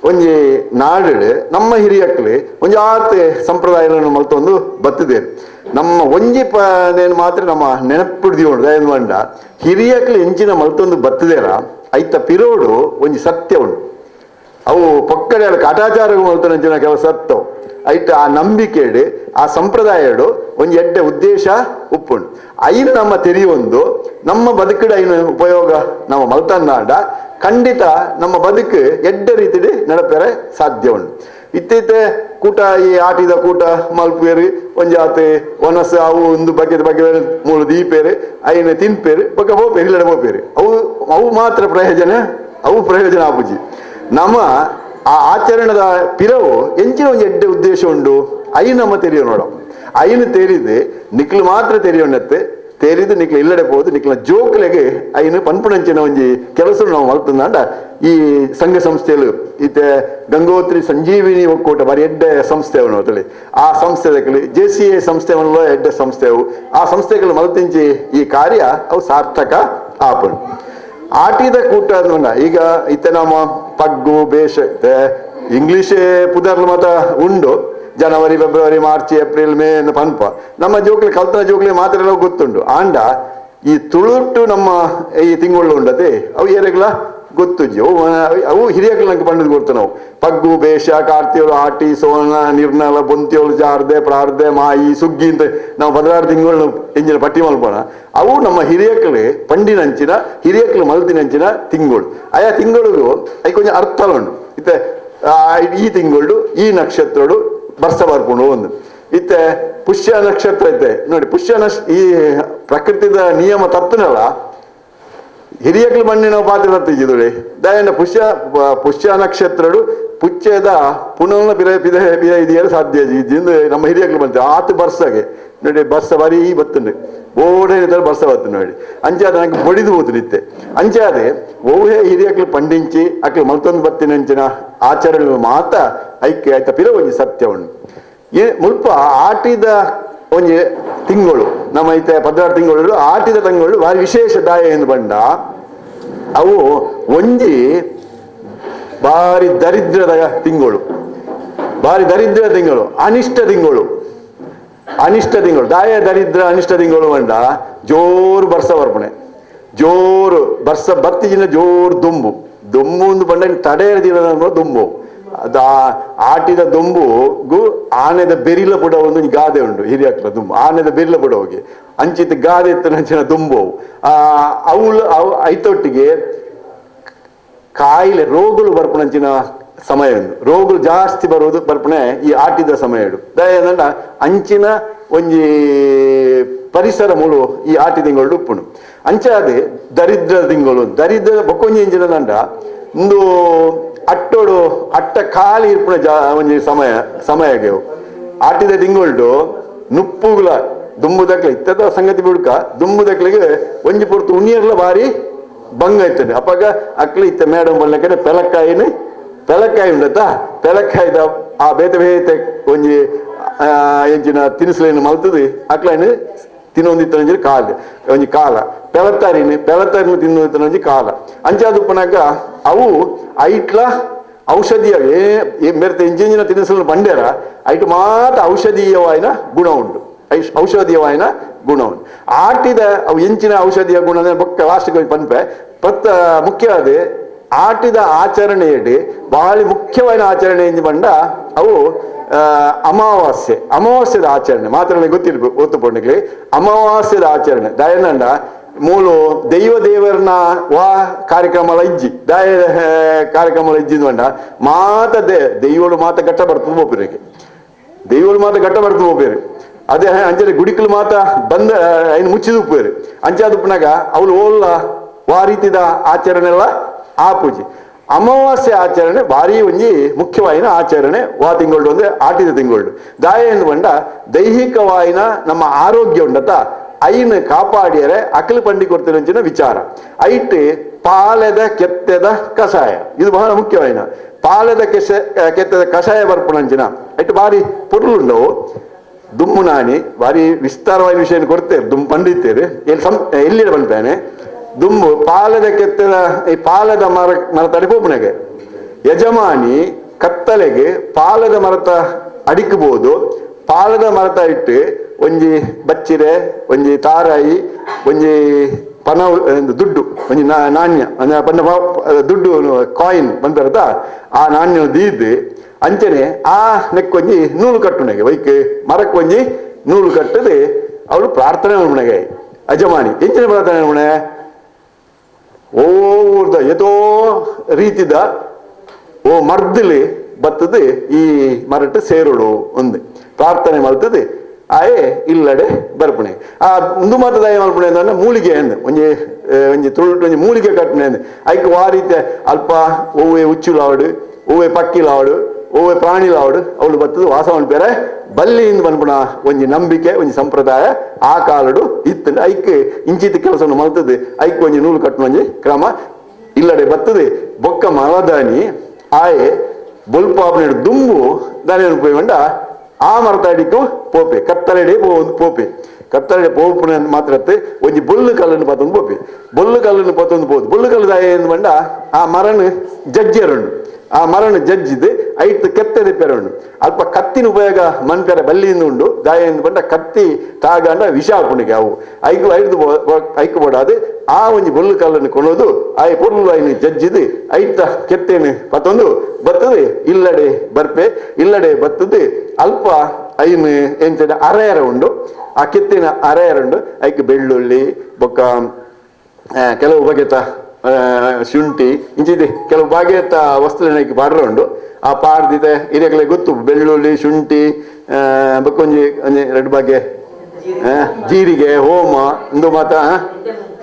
ಒಂಜಿ ನಾಡು ನಮ್ಮ ಹಿರಿಯಕ್ಲೆ ಒಂಜಿ ಆತೆ ಸಂಪ್ರದಾಯಗಳನ್ನು ಮಲ್ತೊಂದು ಬತ್ತಿದೆ. ನಮ್ಮ ಒಂಜಿ ಪನೇನು ಮಾತ್ರ ನಮ್ಮ ನೆನಪಿಡ್ದಿಯೋಣ ದಯಂಡ ಹಿರಿಯಕ್ಲು ಎಂಚಿನ ಮಲ್ತೊಂದು ಬತ್ತಿದೇರ ಐತ ಪಿರೋಡು ಒಂಜಿ ಸತ್ಯ ಉಂಡು. ಅವು ಪೊಕ್ಕಡೆ ಕಾಟಾಚಾರ ಮಲ್ತೊಂಚಿನ ಕೆಲಸ ಸತ್ತವು ಐತ ಆ ನಂಬಿಕೆಡು ಆ ಸಂಪ್ರದಾಯಡು ಒಂಜಿ ಎಡ್ಡೆ ಉದ್ದೇಶ ಉಪ್ಪುಂಡು. ಐನು ನಮ್ಮ ತೆರಿಯೊಂದು ನಮ್ಮ ಬದುಕುಡು ಐನು ಉಪಯೋಗ ನಮ್ಮ ಮಲ್ತನ್ನಾಡ ಖಂಡಿತ ನಮ್ಮ ಬದುಕು ಎಡ್ಡೆ ರೀತಿಲಿ ನಡಪೆರೆ ಸಾಧ್ಯ ಉಂಡು. ಇತ್ತೀತೆ ಕೂಟ ಈ ಆಟಿದ ಕೂಟ ಮಲ್ಪೇರು ಒಂಜಾತೆ ಒನಸು ಅವು ಒಂದು ಬಗ್ಗೆ ಬಗ್ಗೆ ಮೂಲು ದೀಪೇರು ಐನ ತಿನ್ಪೇರು ಬೊಕ್ಕ ಪೋಪೇರು ಇಲ್ಲಡೆ ಪೋಪೇರು ಅವು ಅವು ಮಾತ್ರ ಪ್ರಯೋಜನ ಅವು ಪ್ರಯೋಜನ ಆಪುಜಿ. ನಮ್ಮ ಆ ಆಚರಣದ ಪಿರವು ಎಂಚಿನ ಒಂಜಿ ಎಡ್ಡೆ ಉದ್ದೇಶ ಉಂಡು ಐನು ನಮ್ಮ ತೆರಿಯೋ ನೋಡ ಐನು ತೇರಿದು ನಿಕ್ಲು ಮಾತ್ರ ತೆರಿಯೋಣತ್ತೆ ತೇರಿದು ನಿಕ್ಲು ಇಲ್ಲಡೆ ಪೋದು ನಿಕ್ಲ ಜೋಕ್ಲೆಗೆ ಐನು ಪನ್ಪುಣಂಚಿನ ಒಂಜಿ ಕೆಲಸ ನಾವು ಮಲ್ತಂದಾಂಡ ಈ ಸಂಘ ಸಂಸ್ಥೆಗಳು ಈತೆ ಗಂಗೋತ್ರಿ ಸಂಜೀವಿನಿ ಒಕ್ಕೂಟ ಬಾರಿ ಎಡ್ಡೆ ಸಂಸ್ಥೆ ಅವನು ಆ ಸಂಸ್ಥೆದಕ್ಕಲಿ J C A ಸಂಸ್ಥೆ ಎಡ್ಡೆ ಸಂಸ್ಥೆವು ಆ ಸಂಸ್ಥೆಗಳು ಮಲ್ತಿಂಚಿ ಈ ಕಾರ್ಯ ಅವು ಸಾರ್ಥಕ ಆಪುಂಡು. ಆಟಿದ ಕೂಟ ಅಂದ್ಕೊಂಡ ಈಗ ಇತ್ತೆ ನಮ್ಮ ಪಗ್ಗು ಬೇಷ ಇಂಗ್ಲಿಷ್ ಪುದರ್ಲು ಮಾತ ಉಂಡು January February March April May ಅಂತ ಪನ್ಪ ನಮ್ಮ ಜೋಕ್ಲಿ ಕಲ್ತನ ಜೋಕ್ಲಿ ಮಾತ್ರ ಎಲ್ಲ ಗೊತ್ತುಂಡು. ಆಂಡ ಈ ತುಳುಟು ನಮ್ಮ ಈ ತಿಂಗಳು ಉಂಡತೆ ಅವು ಏರೆಗ್ಲ ಗೊತ್ತುಜ್ಜಿ ಅವು ಅವು ಹಿರಿಯಕ್ಲು ನಂಗೆ ಪಂಡದ್ ಗೊತ್ತು ನಾವು ಪಗ್ಗು ಬೇಷ ಕಾರ್ತಿಯೋಳು ಆಟಿ ಸೋನ ನಿರ್ನಲ ಬೊಂತಿಯೋಳು ಜಾರ್ದೆ ಪ್ರಾರ್ದೆ ಮಾಯಿ ಸುಗ್ಗಿ ಅಂತ ನಾವು 16 ತಿಂಗಳು ಎಂಜಿನ ಪಟ್ಟಿ ಮಲ್ಪೋಣ. ಅವು ನಮ್ಮ ಹಿರಿಯಕ್ಲು ಪಂಡಿನಂಚಿನ ಹಿರಿಯಕ್ಲು ಮಲ್ತಿನಂಚಿನ ತಿಂಗಳು ಆಯಾ ತಿಂಗಳಿಗೂ ಐಕೊಂಚ ಅರ್ಥ ಉಂಡು. ಇತ್ತೆ ಈ ತಿಂಗಳು ಈ ನಕ್ಷತ್ರಡು ಬರ್ಸ ಬರ್ಪುಂಡು ಒಂದು ಇತ್ತೆ ಪುಷ್ಯ ನಕ್ಷತ್ರ ಐತೆ ನೋಡಿ. ಪುಷ್ಯ ಈ ಪ್ರಕೃತಿದ ನಿಯಮ ತಪ್ಪುನಲ್ಲ, ಹಿರಿಯಕ್ಲು ಮಣ್ಣಿನ ಪಾತ್ರ ತತ್ತಿದ್ದುಳಿ ದಯನ ಪುಷ್ಯ ಪುಷ್ಯ ನಕ್ಷತ್ರಡು ಪುಚ್ಚೆದ ಪುನಃ ಪಿರ ಪಿದ ಪಿರ ಇದೆಯಲ್ಲ ಸಾಧ್ಯ ಇದು ನಮ್ಮ ಹಿರಿಯಕ್ಲು ಬಂತು ಆತು ಬರ್ಸಗೆ ನೋಡಿ. ಬರ್ಸ ಬಾರಿ ಬತ್ತುಂಡು ಬೋಡೆ ಬರ್ಸ ಬತ್ತು ನೋಡಿ. ಅಂಚಾದ ನಂಗೆ ಬಡಿದು ಹೋತು ನಿತ್ತೆ. ಅಂಚಾದೆ ಓಹೇ ಹಿರಿಯಕ್ಲು ಪಂಡಿಂಚಿ ಅಕ್ಲು ಮಲ್ತೊಂದು ಬತ್ತಿನ ಅಂಚಿನ ಆಚರಣೆ ಮಾತ ಐಕ್ಯ ಆಯ್ತ ಪಿರ ಒಂಜಿ ಸತ್ಯ ಉಂಡು. ಈ ಮುಲ್ಪ ಆಟಿದ ಒಂಜಿ ತಿಂಗಳು ನಮ್ಮ ಐತೆ 16 ತಿಂಗಳು ಆಟಿದ ತಿಂಗಳು ಭಾರಿ ವಿಶೇಷ ದಾಯ ಎಂದು ಬಂಡ ಅವು ಒಂಜಿ ಭಾರಿ ದರಿದ್ರದ ತಿಂಗಳು, ಭಾರಿ ದರಿದ್ರ ತಿಂಗಳು, ಅನಿಷ್ಟ ತಿಂಗಳು, ಅನಿಷ್ಟ ತಿಂಗಳು ದಾಯ ದರಿದ್ರ ಅನಿಷ್ಟ ತಿಂಗಳು ಬಂಡ ಜೋರು ಬರ್ಸ ಬರ್ಪಣೆ, ಜೋರು ಬರ್ಸ ಬತ್ತಿಜಿನ ಜೋರು ದುಂಬು ದುಂಬು ಒಂದು ಬಂಡ ತಡೆ ಹಿಡಿದಿರೋ ದುಂಬು ಅದು ಆಟಿದ ದುಂಬುಗು ಆನೆದ ಬೆರಿಲ ಬುಡ ಒಂದು ಗಾದೆ ಉಂಟು ಹಿರಿಯಕ್ಲ ದುಂಬು ಆನೆದ ಬೆರಿಲ ಬುಡ ಹೋಗಿ ಅಂಚಿತ ಗಾದೆ ಇತ್ತು ಅಂಚಿನ ದುಂಬು ಅವುಳು ಅವು ಐತೊಟ್ಟಿಗೆ ಕಾಯಿಲೆ ರೋಗಗಳು ಬರ್ಪಣಂಚಿನ ಸಮಯ ಉಂಟು. ರೋಗಗಳು ಜಾಸ್ತಿ ಬರುವುದು ಬರ್ಪಣೆ ಈ ಆಟಿದ ಸಮಯ ದಯನಂಡ ಅಂಚಿನ ಒಂಜಿ ಪರಿಸರ ಮೂಳು ಈ ಆಟಿ ತಿಂಗಳು ಉಪ್ಪುಂಡು. ಅಂಚಾದೆ ದರಿದ್ರ ತಿಂಗಳು ದರಿದ್ರ ಬೊಕ್ಕೊಂಜಿ ಇಂಚಿನ ದಂಡ ಒಂದು ಅಟ್ಟೋಡು ಅಟ್ಟ ಖಾಲಿ ಇರ್ಪುಣ ಒಂಜಿ ಸಮಯ ಸಮಯಗೆ ಆಟಿದ ತಿಂಗಳು ನುಪ್ಪುಗುಲ ದುಂಬುದಕ್ಲೆ ಇತ್ತದ ಸಂಗತಿ ಬಿಡ್ಕ ದುಂಬುದಕ್ಲಿಗೆ ಒಂಜಿ ಪೊರ್ತು ಉಣಿಯರ್ಲ ಬಾರಿ ಬಂಗ ಇರ್ತದೆ. ಅಪ್ಪಾಗ ಅಕ್ಲಿ ಇತ್ತ ಮೇಡಮ್ ಬಲ್ಲಕ್ಕೆ ಪೆಲಕ್ಕಾಯಿನ ಪೆಲಕ್ಕಾಯಿ ಉಂಡತ್ತ ಪೆಲಕ್ಕಾಯ್ದ ಆ ಬೇತೆ ಬೇತೆ ಒಂಜಿ ಎಂಚಿನ ತಿನಿಸುಲೇನು ಮಲ್ತದೆ ಅಕ್ಲೈನ್ ತಿನ್ನೊಂದಿತ್ತ ಕಾಲ ಒಂಜಿ ಕಾಲ ಪೆಲತ್ತಾರಿನ ಪೆಲತ್ತಾರಿನ ತಿನ್ನೊಂದಿತ್ತ ಒಂಜಿ ಕಾಲ ಅಂಚಾದುಪ್ಪನಾಗ ಅವು ಐಟ್ಲ ಔಷಧೀಯ ಏ ಮೇರ್ತೆ ಇಂಜಿನ ತಿನಿಸುలను ಬಂಡ್ಯಾರ ಐಟ್ ಮಾತ್ರ ಔಷಧೀಯವಾಯಿನ ಗುಣ ಉಂಟು, ಔಷಧೀಯವಾಯಿನ ಗುಣ ಉಂಟು. ಆಟಿದ ಅವು ಎಂಚಿನ ಔಷಧೀಯ ಗುಣ ಅಂದ್ರೆ ಬೊಕ್ಕ ಲಾಸ್ಟ್ ಪನ್ಪೆ ಪತ್ತ ಮುಖ್ಯವಾದ ಆಟಿದ ಆಚರಣೆಯಡಿ ಬಹಳ ಮುಖ್ಯವಾದ ಆಚರಣೆ ಎಂಜಿ ಬಂಡ ಅವು ಅಮಾವಾಸ್ಯೆ ಅಮಾವಾಸ್ಯದ ಆಚರಣೆ ಮಾತ್ರ ಗೊತ್ತಿರ್ಬೇಕು ಒತ್ತು ಪೊಂಡಿಗೆ ಅಮಾವಾಸ್ಯದ ಆಚರಣೆ ದಯನಂಡ ಮೂಲು ದೈವ ದೇವರನ್ನ ವಾ ಕಾರ್ಯಕ್ರಮ ಇಜ್ಜಿ ದಾಯ ಕಾರ್ಯಕ್ರಮ ಇಜ್ಜಿ ಬಂಡ ಮಾತ ದೈವಳು ಮಾತ ಘಟ್ಟ ಬರ್ತದೆ ಬೋಪಿರಿಗೆ ದೈವಳು ಮಾತ ಘಟ್ಟ ಬರ್ತದೆ ಬೋಪಿರಿ ಅದೇ ಅಂಚನೆ ಗುಡಿಕಲು ಮಾತ ಬಂದ ಐನು ಮುಚ್ಚಿದ ಉಪ್ಪೇರು ಅಂಚಾದ ಉಪ್ಪನಾಗ ಅವಳು ಓಲ್ಲ ವಾ ರೀತಿದ ಆಚರಣೆ ಎಲ್ಲ ಆ ಪೂಜೆ ಅಮಾವಾಸ್ಯೆ ಆಚರಣೆ ಭಾರಿ ಒಂಜಿ ಮುಖ್ಯವಾಯಿನ ಆಚರಣೆ ವಾ ತಿಂಗಳು ಅಂದ್ರೆ ಆಟಿದ ತಿಂಗಳು ದಾಯ ಎಂದು ಬಂಡ ದೈಹಿಕವಾಯಿನ ನಮ್ಮ ಆರೋಗ್ಯ ಉಂಡತ ಐನು ಕಾಪಾಡಿಯರೆ ಅಕಲು ಪಂಡಿ ಕೊಡ್ತಿರಂಚಿನ ವಿಚಾರ ಐಟ್ ಪಾಲೆದ ಕೆತ್ತೆದ ಕಷಾಯ ಇದು ಬಹಳ ಮುಖ್ಯವಾಯಿನ ಪಾಲೆದ ಕೆತ್ತೆದ ಕಷಾಯ ಬರ್ಪುಣಂಚಿನ ಐಟ್ ಭಾರಿ ಪೊರ್ಲುಂಡವು ದುಮ್ಮು ನಾನಿ ಭಾರಿ ವಿಸ್ತಾರವಾದ ವಿಷಯ ಕೊಡ್ತೇವೆ ದುಮ್ಮು ಪಂಡಿತ್ತೇವೆ ಎಲ್ಲಿ ಎಲ್ಲಿಡ ಬಂತಾನೆ ದುಂಬು ಪಾಲದ ಕೆತ್ತದ ಈ ಪಾಲದ ಮರ ಮರತಡಿ ಪೋಪುನಗೆ ಯಜಮಾನಿ ಕತ್ತಲೆಗೆ ಪಾಲದ ಮರತ ಅಡಿಕಬಹುದು ಪಾಲದ ಮರತ ಇಟ್ಟು ಒಂಜಿ ಬಚ್ಚಿರೆ ಒಂಜಿ ತಾರಾಯಿ ಒಂಜಿ ಪನ ದುಡ್ಡು ಒಂಜಿ ನಾಣ್ಯ ಪನ್ನ ದುಡ್ಡು ಕಾಯಿನ್ ಬಂತಾರತ ಆ ನಾಣ್ಯ ದೀದ್ದು ಅಂಚನೆ ಆ ನೆಕ್ಕೊಂಜಿ ನೂಲು ಕಟ್ಟುನಗೆ ಬೈಕ್ ಮರಕ್ಕೊಂಜಿ ನೂಲು ಕಟ್ಟದೆ ಅವಳು ಪ್ರಾರ್ಥನೆ ಮಣಗೆ ಯಜಮಾನಿ ಎಂಚಿನ ಪ್ರಾರ್ಥನೆ ಮಣೆ ಓರ್ದ ಎತೋ ರೀತಿದ ಓ ಮರ್ದಲಿ ಬತ್ತದು ಈ ಮರಟ್ಟು ಸೇರುಡು ಒಂದು ಪ್ರಾರ್ಥನೆ ಮಲ್ತದೆ ಆಯೆ ಇಲ್ಲಡೆ ಬರ್ಪಣೆ ಆ ಒಂದು ಮಾತದಾಯ ಮಲ್ಪಣೆ ಅಂದ್ರೆ ಮೂಲಿಗೆ ಅಂದ್ ಒಂಜಿ ಒಂಜಿ ತುಳುಟು ಒಂಜಿ ಮೂಲಿಗೆ ಕಟ್ಟಣೆ ಅಂದ್ ಐಕ್ ವಾ ರೀತಿ ಅಲ್ಪ ಓವೆ ಉಚ್ಚುಲಾವಡು ಓವೆ ಪಕ್ಕಿಲಾವಡು ಓವೆ ಪ್ರಾಣಿಲಾವಡು ಅವಳು ಬತ್ತದು ವಾಸ ಮನ್ಪೇರೆ ಬಲ್ಲಿಯಿಂದ ಬನ್ಪುಣ ಒಂಜಿ ನಂಬಿಕೆ ಒಂಜಿ ಸಂಪ್ರದಾಯ ಆ ಕಾಲಡು ಇತ್ತು ಐಕ್ ಇಂಚಿತ ಕೆಲಸವನ್ನು ಮಲ್ತದೆ ಐಕ್ ಒಂಜಿ ನೂಲು ಕಟ್ಟುವ ಒಂಜಿ ಕ್ರಮ ಇಲ್ಲಡೆ ಬತ್ತದೆ ಬೊಕ್ಕ ಮಲದಾನಿ ಆಯೆ ಬೊಲ್ಪಾಪನ ದುಂಬು ದಾನಿ ಉಪಯೋಗ ಆ ಮರತಾಡಿಕ್ಕೂ ಪೋಪೆ ಕತ್ತಲೆಡೆ ಪೋಪೆ ಕತ್ತಲೆಡೆ ಪೋಪುನ ಮಾತ್ರ ಒಂಜಿ ಬೊಲ್ಲು ಕಲ್ಲನ್ನು ಪತ್ತೊಂದು ಪೋಪೆ ಬೊಲ್ಲು ಕಲ್ಲನ್ನು ಪತ್ತೊಂದು ಪೋದು ಬೊಲ್ಲು ಕಲ್ಲು ದಾಯ ಬಂಡ ಆ ಮರನು ಜಜ್ಜೆರುಂಡು ಆ ಮರಣ ಜಜ್ಜಿದ್ ಐಟ್ ಕೆತ್ತೆದ ಪೆರುಂಡು ಅಲ್ಪ ಕತ್ತಿನ ಉಪಯೋಗ ಮನ್ಪೆರ ಬಲ್ಲಿಯಿಂದ ಉಂಡು ದಾಯ ಬಂಡ ಕತ್ತಿ ತಾಗಂಡ ವಿಷ ಆಪುಣಿಗೆ ಅವು ಐಕು ಐದು ಐಕು ಬೋಡಾದು ಆ ಒಂಜಿ ಬೊಲ್ಲು ಕಲ್ಲನ್ನು ಕೊನೋದು ಆಯ್ ಪೊರ್ಲು ಐನು ಜಜ್ಜಿದ್ ಐತ ಕೆತ್ತೇನು ಪತ್ತೊಂದು ಬರ್ತದೆ ಇಲ್ಲಡೆ ಬರ್ಪೆ ಇಲ್ಲಡೆ ಬರ್ತದೆ ಅಲ್ಪ ಐನು ಎಂಚ ಅರೆಯರ ಉಂಡು ಆ ಕೆತ್ತಿನ ಅರೆಯರ ಉಂಡು ಐಕ್ ಬೆಳ್ಳುಳ್ಳಿ ಬೊಕ್ಕ ಕೆಲವು ಬಗೆತ ಶುಂಠಿ ಇಂಚಿದೆ ಕೆಲವು ಬಾಗೆತ್ತ ವಸ್ತುಲೆನ್ ಪಾಡ್ರೆ ಉಂಡು. ಆ ಪಾಡ್ದಿತ್ತೆ ಇರೆಗ್ಲೆ ಗೊತ್ತು ಬೆಳ್ಳುಳ್ಳಿ ಶುಂಠಿ ಬೊಕ್ಕೊಂಜಿ ಒಂಜಿ ರಡ್ಡ್ ಬಾಗೆ ಜೀರಿಗೆ ಹೋಮ ಇಂದು ಮಾತ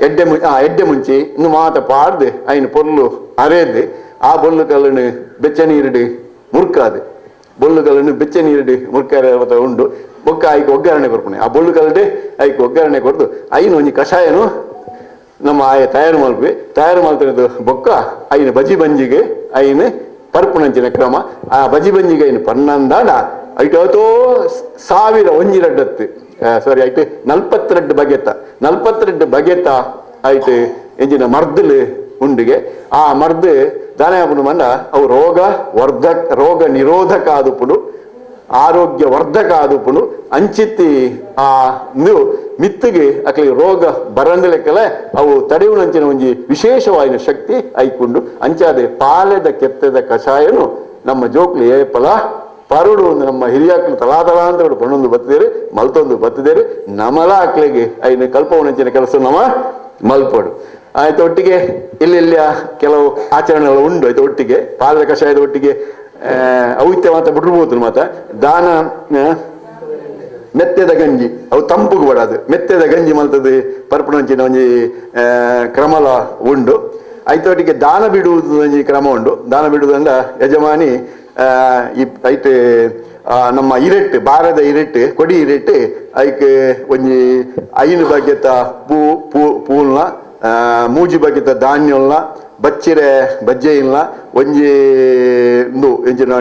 ಎಡ್ಡೆ ಎಡ್ಡೆ ಮುಂಚಿ ಇಂದು ಮಾತ ಪಾಡ್ದು ಐನ್ ಪೊರ್ಲು ಅರೇದು ಆ ಬೊಲ್ಲು ಕಲ್ಲನ್ನು ಬೆಚ್ಚ ನೀರುಡು ಮುರ್ಕಾದು ಬೊಲ್ಲು ಕಲ್ಲನ್ನು ಬೆಚ್ಚ ನೀರುಡು ಮುರ್ಕಾರೆ ಉಂಡು. ಬೊಕ್ಕ ಐಕ್ ಒಗ್ಗರಣೆ ಕೊರ್ಪುಣೆ ಆ ಬೊಲ್ಲು ಕಲ್ಲಡೆ ಐಕ್ ಒಗ್ಗರಣೆ ಕೊರ್ದು ಐನ್ ಒಂಜಿ ಕಷಾಯನು ನಮ್ಮ ಆಯ ತಯಾರು ಮಲ್ಪಿ ತಯಾರು ಮಲ್ತಿರೋದು ಬೊಕ್ಕ ಐನ ಬಜಿ ಬಂಜಿಗೆ ಐನ್ ಪರ್ಪುಣಂಚಿನ ಕ್ರಮ. ಆ ಬಜಿ ಬಂಜಿಗೆ ಐನ್ ಪನ್ನಂದಾಡ ಐಟು ಅವತೋ ಸಾವಿರ ಒಂಜಿ ರಡ್ಡತ್ತು ಸಾರಿ ಐಟ್ 42 ಬಗೆತ 42 ಬಗೆತ ಐಟ್ ಎಂಜಿನ ಮರ್ದಲು ಉಂಡಿಗೆ. ಆ ಮರ್ದು ದಾನೆ ಆಪುಂಡು ಮಂಡ ಅವು ರೋಗ ವರ್ಧಕ ರೋಗ ನಿರೋಧಕ ಆದುಪುಂಡು, ಆರೋಗ್ಯ ವರ್ಧಕ ಆದುಪುಂಡು. ಅಂಚಿತ್ತಿ ಆ ಮಿತ್ತಿಗೆ ಅಕ್ಲಿ ರೋಗ ಬರಂದಲೆಕ್ಕಲೆ ಅವು ತಡೆಯುವಂಚಿನ ಒಂಜಿ ವಿಶೇಷವಾಯಿನ ಶಕ್ತಿ ಐಕೊಂಡು. ಅಂಚಾದೆ ಪಾಲೆದ ಕೆತ್ತದ ಕಷಾಯನು ನಮ್ಮ ಜೋಕ್ಲಿ ಏಪಲ ಪರುಡು ಒಂದು ನಮ್ಮ ಹಿರಿಯಾಕ್ಲು ತಲಾ ತಲಾಂತರಡು ಪಣ್ಣೊಂದು ಬತ್ತಿದೇರು ಮಲ್ತೊಂದು ಬತ್ತಿದೇರು ನಮಲ ಅಕ್ಲಿಗೆ ಐನ ಕಲ್ಪವನಂಚಿನ ಕೆಲಸ ನಮ್ಮ ಮಲ್ಪಡು. ಆಯ್ತು ಒಟ್ಟಿಗೆ ಇಲ್ಲಿ ಕೆಲವು ಆಚರಣೆಗಳು ಉಂಡು. ಆಯ್ತು ಒಟ್ಟಿಗೆ ಪಾಲದ ಕಷಾಯದ ಒಟ್ಟಿಗೆ ಔತ್ಯ ಮಾತ ಬಿಟ್ಟಿರ್ಬೋದು ಮಾತ ದಾನ ಮೆತ್ತೆದ ಗಂಜಿ ಅವು ತಂಪುಗು ಬಡದು ಮೆತ್ತೆದ ಗಂಜಿ ಮಲ್ತದೆ ಪರ್ಪುಣಂಚಿನ ಒಂಜಿ ಕ್ರಮಲ ಉಂಡು. ಆಯ್ತು ಒಟ್ಟಿಗೆ ದಾನ ಬಿಡುವುದು ಒಂಜಿ ಕ್ರಮ ಉಂಡು. ದಾನ ಬಿಡುವುದಂದ ಯಜಮಾನಿ ಈ ಐಟ್ ನಮ್ಮ ಇರೆಟ್ಟು ಬಾರದ ಇರೆಟ್ಟು ಕೊಡಿ ಇರೆಟ್ಟು ಐಕ್ ಒಂಜಿ 5 ಬಗೆತ ಪೂ ಪೂ ಪೂಲ್ನ ಮೂಜಿ ಬಗೆತ ಧಾನ್ಯಲ್ನ ಬಚ್ಚಿರೆ ಬಜ್ಜೆ ಇಲ್ಲ ಒಂಜಿ ಇಂದು ಎಂಚಿನ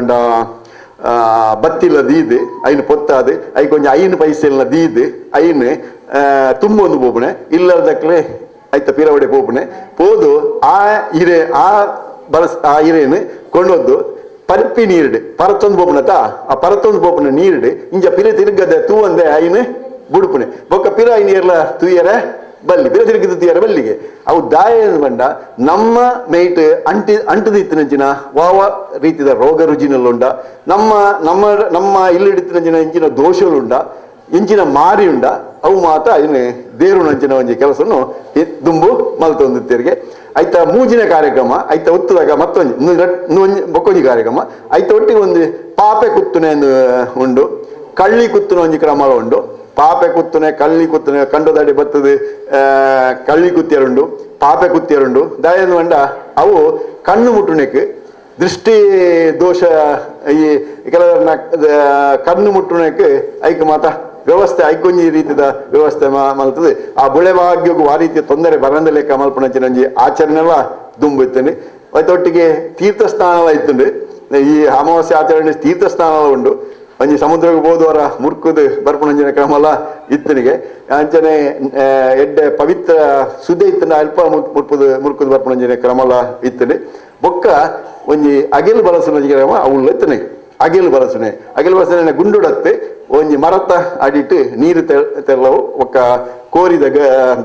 ಬತ್ತಿಲ್ಲ ದೀದು ಐನು ಪೊತ್ತಾದು ಐಕ್ ಒಂಜಿ 5 ಪೈಸೆಲ್ನ ದೀದು ಐನು ತುಂಬೊಂದು ಪೋಪುಣೆ ಇಲ್ಲದಕ್ಲೆ ಐತ ಪಿರವಡೆ ಪೋಪುಣೆ ಪೋದು ಆ ಇರೆ ಆ ಬಳಸ ಆ ಇರೇನು ಕೊಂಡೊದ್ದು ಪರ್ಪಿ ನೀರುಡು ಪರತೊಂದು ಪೋಪುಣತ ಆ ಪರತೊಂದು ಪೋಪುನ ನೀರುಡು ಇಂಜ ಪಿರ ತಿರುಗದೆ ತೂವಂದೆ ಐನು ಬುಡುಪುಣೆ ಬೊಕ್ಕ ಪಿರ ಐನು ಏರ್ಲ ತೂಯರೆ ಬಲ್ಲಿ ಪಿರ ತಿರುಗಿದ ತೂಯರೆ ಬಲ್ಲಿಗೆ ಅವು ದಾಯ ಬಂಡ ನಮ್ಮ ಮೇಟ್ ಅಂಟಿ ಅಂಟದಿತ್ತಿನಂಚಿನ ವಾವ ರೀತಿಯ ರೋಗ ರುಜಿನಲ್ಲುಂಡ ನಮ್ಮ ನಮ್ಮ ನಮ್ಮ ಇಲ್ಲಿಡಿತ್ತಿನಂಚಿನ ಇಂಚಿನ ದೋಷಗಳುಂಡ ಇಂಚಿನ ಮಾರಿ ಉಂಡ ಅವು ಮಾತ ಐನು ದೇರುನಂಚಿನ ಒಂಜಿ ಕೆಲಸನು ದುಂಬು ಮಲ್ತೊಂದು ತಿರುಗೆ. ಐತ ಮೂಜಿನ ಕಾರ್ಯಕ್ರಮ ಐತ ಒತ್ತುದಾಗ ಮತ್ತೊಂಜಿ ಬೊಕ್ಕೊಂಜಿ ಕಾರ್ಯಕ್ರಮ ಐತ ಒಟ್ಟಿಗೆ ಒಂದು ಪಾಪೆ ಕುತ್ತುನೆ ಉಂಡು, ಕಳ್ಳಿ ಕುತ್ತುನ ಒಂಜಿ ಕ್ರಮ ಉಂಡು. ಪಾಪೆ ಕುತ್ತುನೆ ಕಳ್ಳಿ ಕುತ್ತುನೆ ಕಂಡದಡಿ ಬತ್ತದು ಕಳ್ಳಿ ಕುತ್ತಿಯರುಂಡು ಪಾಪೆ ಕುತ್ತಿಯರುಂಡು ದಯನು ಬಂಡ ಅವು ಕಣ್ಣು ಮುಟ್ಟುನೆಕ್ ದೃಷ್ಟಿ ದೋಷ ಈ ಕೆಲವರನ್ನ ಕಣ್ಣು ಮುಟ್ಟುನೆಕ್ ಐಕ್ ಮಾತ ವ್ಯವಸ್ಥೆ ಐಕೊಂಜಿ ರೀತಿಯ ವ್ಯವಸ್ಥೆ ಮಲ್ತದೆ. ಆ ಬುಳೆ ಭಾಗ್ಯಗೂ ಆ ರೀತಿಯ ತೊಂದರೆ ಬರಂದ ಲೆಕ್ಕ ಮಲ್ಪುನಂಚಿನ ಒಂಜಿ ಆಚರಣೆಲ್ಲ ದುಂಬುತ್ತೇನೆ. ಒಟ್ಟಿಗೆ ತೀರ್ಥ ಸ್ನಾನಲ ಇತ್ತುಂಡು. ಈ ಅಮಾವಾಸ್ಯೆ ಆಚರಣೆ ತೀರ್ಥ ಸ್ನಾನಲ ಉಂಡು. ಒಂಜಿ ಸಮುದ್ರಕ್ಕೆ ಹೋದವರ ಮುರ್ಕುದು ಬರ್ಪುನಂಚಿನ ಕ್ರಮಲ ಇತ್ತನಿಗೆ ಅಂಚನೆ ಎಡ್ಡೆ ಪವಿತ್ರ ಸುದೆ ಇತ್ತಂಡ ಅಲ್ಪ ಮುರ್ಪುದು ಮುರ್ಕುದು ಬರ್ಪುನಂಚಿನ ಕ್ರಮಲ ಇತ್ತನೆ. ಬೊಕ್ಕ ಒಂಜಿ ಅಗಿಲು ಬಳಸುನ ಕ್ರಮ ಅವುಳ್ಳ ಇತ್ತನಿಗೆ ಅಗಿಲು ಬಳಸುನೆ ಅಗಿಲು ಬಳಸುನೆ ಗುಂಡುಡತ್ತೆ ಒಂಜಿ ಮರತ ಅಡಿಟ್ಟು ನೀರು ತೆಲ್ಲವು ಒಕ್ಕ ಕೋರಿದ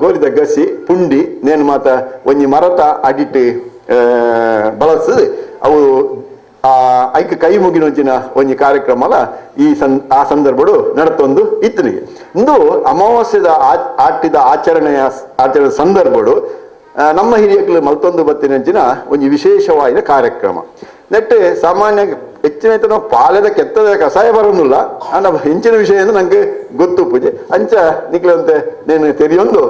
ಗೋರಿದ ಗಸಿ ಪುಂಡಿ ನೇನು ಮಾತ ಒಂಜಿ ಮರತ ಅಡಿಟ್ಟು ಬಳಸದು ಅವು ಆ ಐಕ್ ಕೈ ಮುಗಿನೊಂಚಿನ ಒಂಜಿ ಕಾರ್ಯಕ್ರಮಲ ಈ ಆ ಸಂದರ್ಭಡು ನಡತೊಂದು ಇತ್ತನಿಗೆ. ಇಂದು ಅಮಾವಾಸ್ಯದ ಆಟಿದ ಆಚರಣೆಯ ಆಚರಣೆ ಸಂದರ್ಭಡು ನಮ್ಮ ಹಿರಿಯಕ್ಲು ಮಲ್ತೊಂದು ಬತ್ತಿನಂಚಿನ ಒಂಜಿ ವಿಶೇಷವಾದ ಕಾರ್ಯಕ್ರಮ. ನೆಟ್ಟು ಸಾಮಾನ್ಯ ಹೆಚ್ಚಿನ ನಾವು ಪಾಲೆದ ಕೆತ್ತದ ಕಷಾಯ ಬರೋದಿಲ್ಲ ಅಂಡ ಹೆಂಚಿನ ವಿಷಯ ಅಂದ್ರೆ ನಂಗೆ ಗೊತ್ತು ಪೂಜೆ ಅಂಚ ನಿಕ್ಲಂತೆ ನೇನು ತೆರಿಯೊಂದು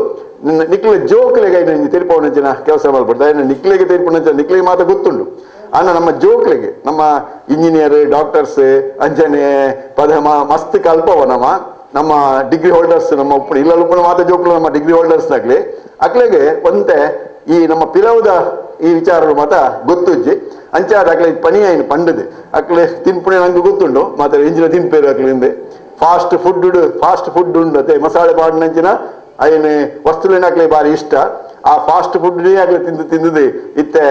ನಿಕ್ಲ ಜೋಕ್ಲೆಗೆ ತೆರಿಪವನಂಚಿನ ಕೆಲಸ ಮಲ್ಪಡ್ತಾ ನಿಕ್ಲೆಗೆ ತೆರಿಪುನಂಚ ನಿಕ್ಲೆಗೆ ಮಾತ್ರ ಗೊತ್ತುಂಡು. ಅನ್ನ ನಮ್ಮ ಜೋಕ್ಲೆಗೆ ನಮ್ಮ ಇಂಜಿನಿಯರ್ ಡಾಕ್ಟರ್ಸ್ ಅಂಚನೆ ಪದ ಮಸ್ತ್ ಕಲ್ಪವ ನಮ್ಮ ನಮ್ಮ ಡಿಗ್ರಿ ಹೋಲ್ಡರ್ಸ್ ನಮ್ಮ ಉಪ್ಪು ಇಲ್ಲ ಉಪ್ಪು ಮಾತ್ರ ಜೋಕ್ಲು ನಮ್ಮ ಡಿಗ್ರಿ ಹೋಲ್ಡರ್ಸ್ ಆಗ್ಲಿ ಅಕ್ಲೆಗೆ ಒಂತೆ ಈ ನಮ್ಮ ಪಿಲವುದ ಈ ವಿಚಾರಗಳು ಮಾತ್ರ ಗೊತ್ತುಜ್ಜಿ ಅಂಚಾದ ಅಕ್ಲೆ ಪನಿ ಐನು ಪಂಡದು ಅಕ್ಲೆ ತಿನ್ಪುಣೆ ನಂಗೆ ಗೊತ್ತುಂಡು ಮಾತ್ರ ಇಂಜಿನ ತಿನ್ಪೇರು ಅಕ್ಲಿಂದ ಫಾಸ್ಟ್ ಫುಡ್ ಉಂಡು ಅದೇ ಮಸಾಲೆ ಪಾಡಿನಂಚಿನ ಐನು ವಸ್ತುಲಿನ ಅಕ್ಲೆ ಬಾರಿ ಇಷ್ಟ. ಆ ಫಾಸ್ಟ್ ಫುಡ್ ಆಗ್ಲಿ ತಿಂದು ತಿಂದದೆ ಇತ್ತೆ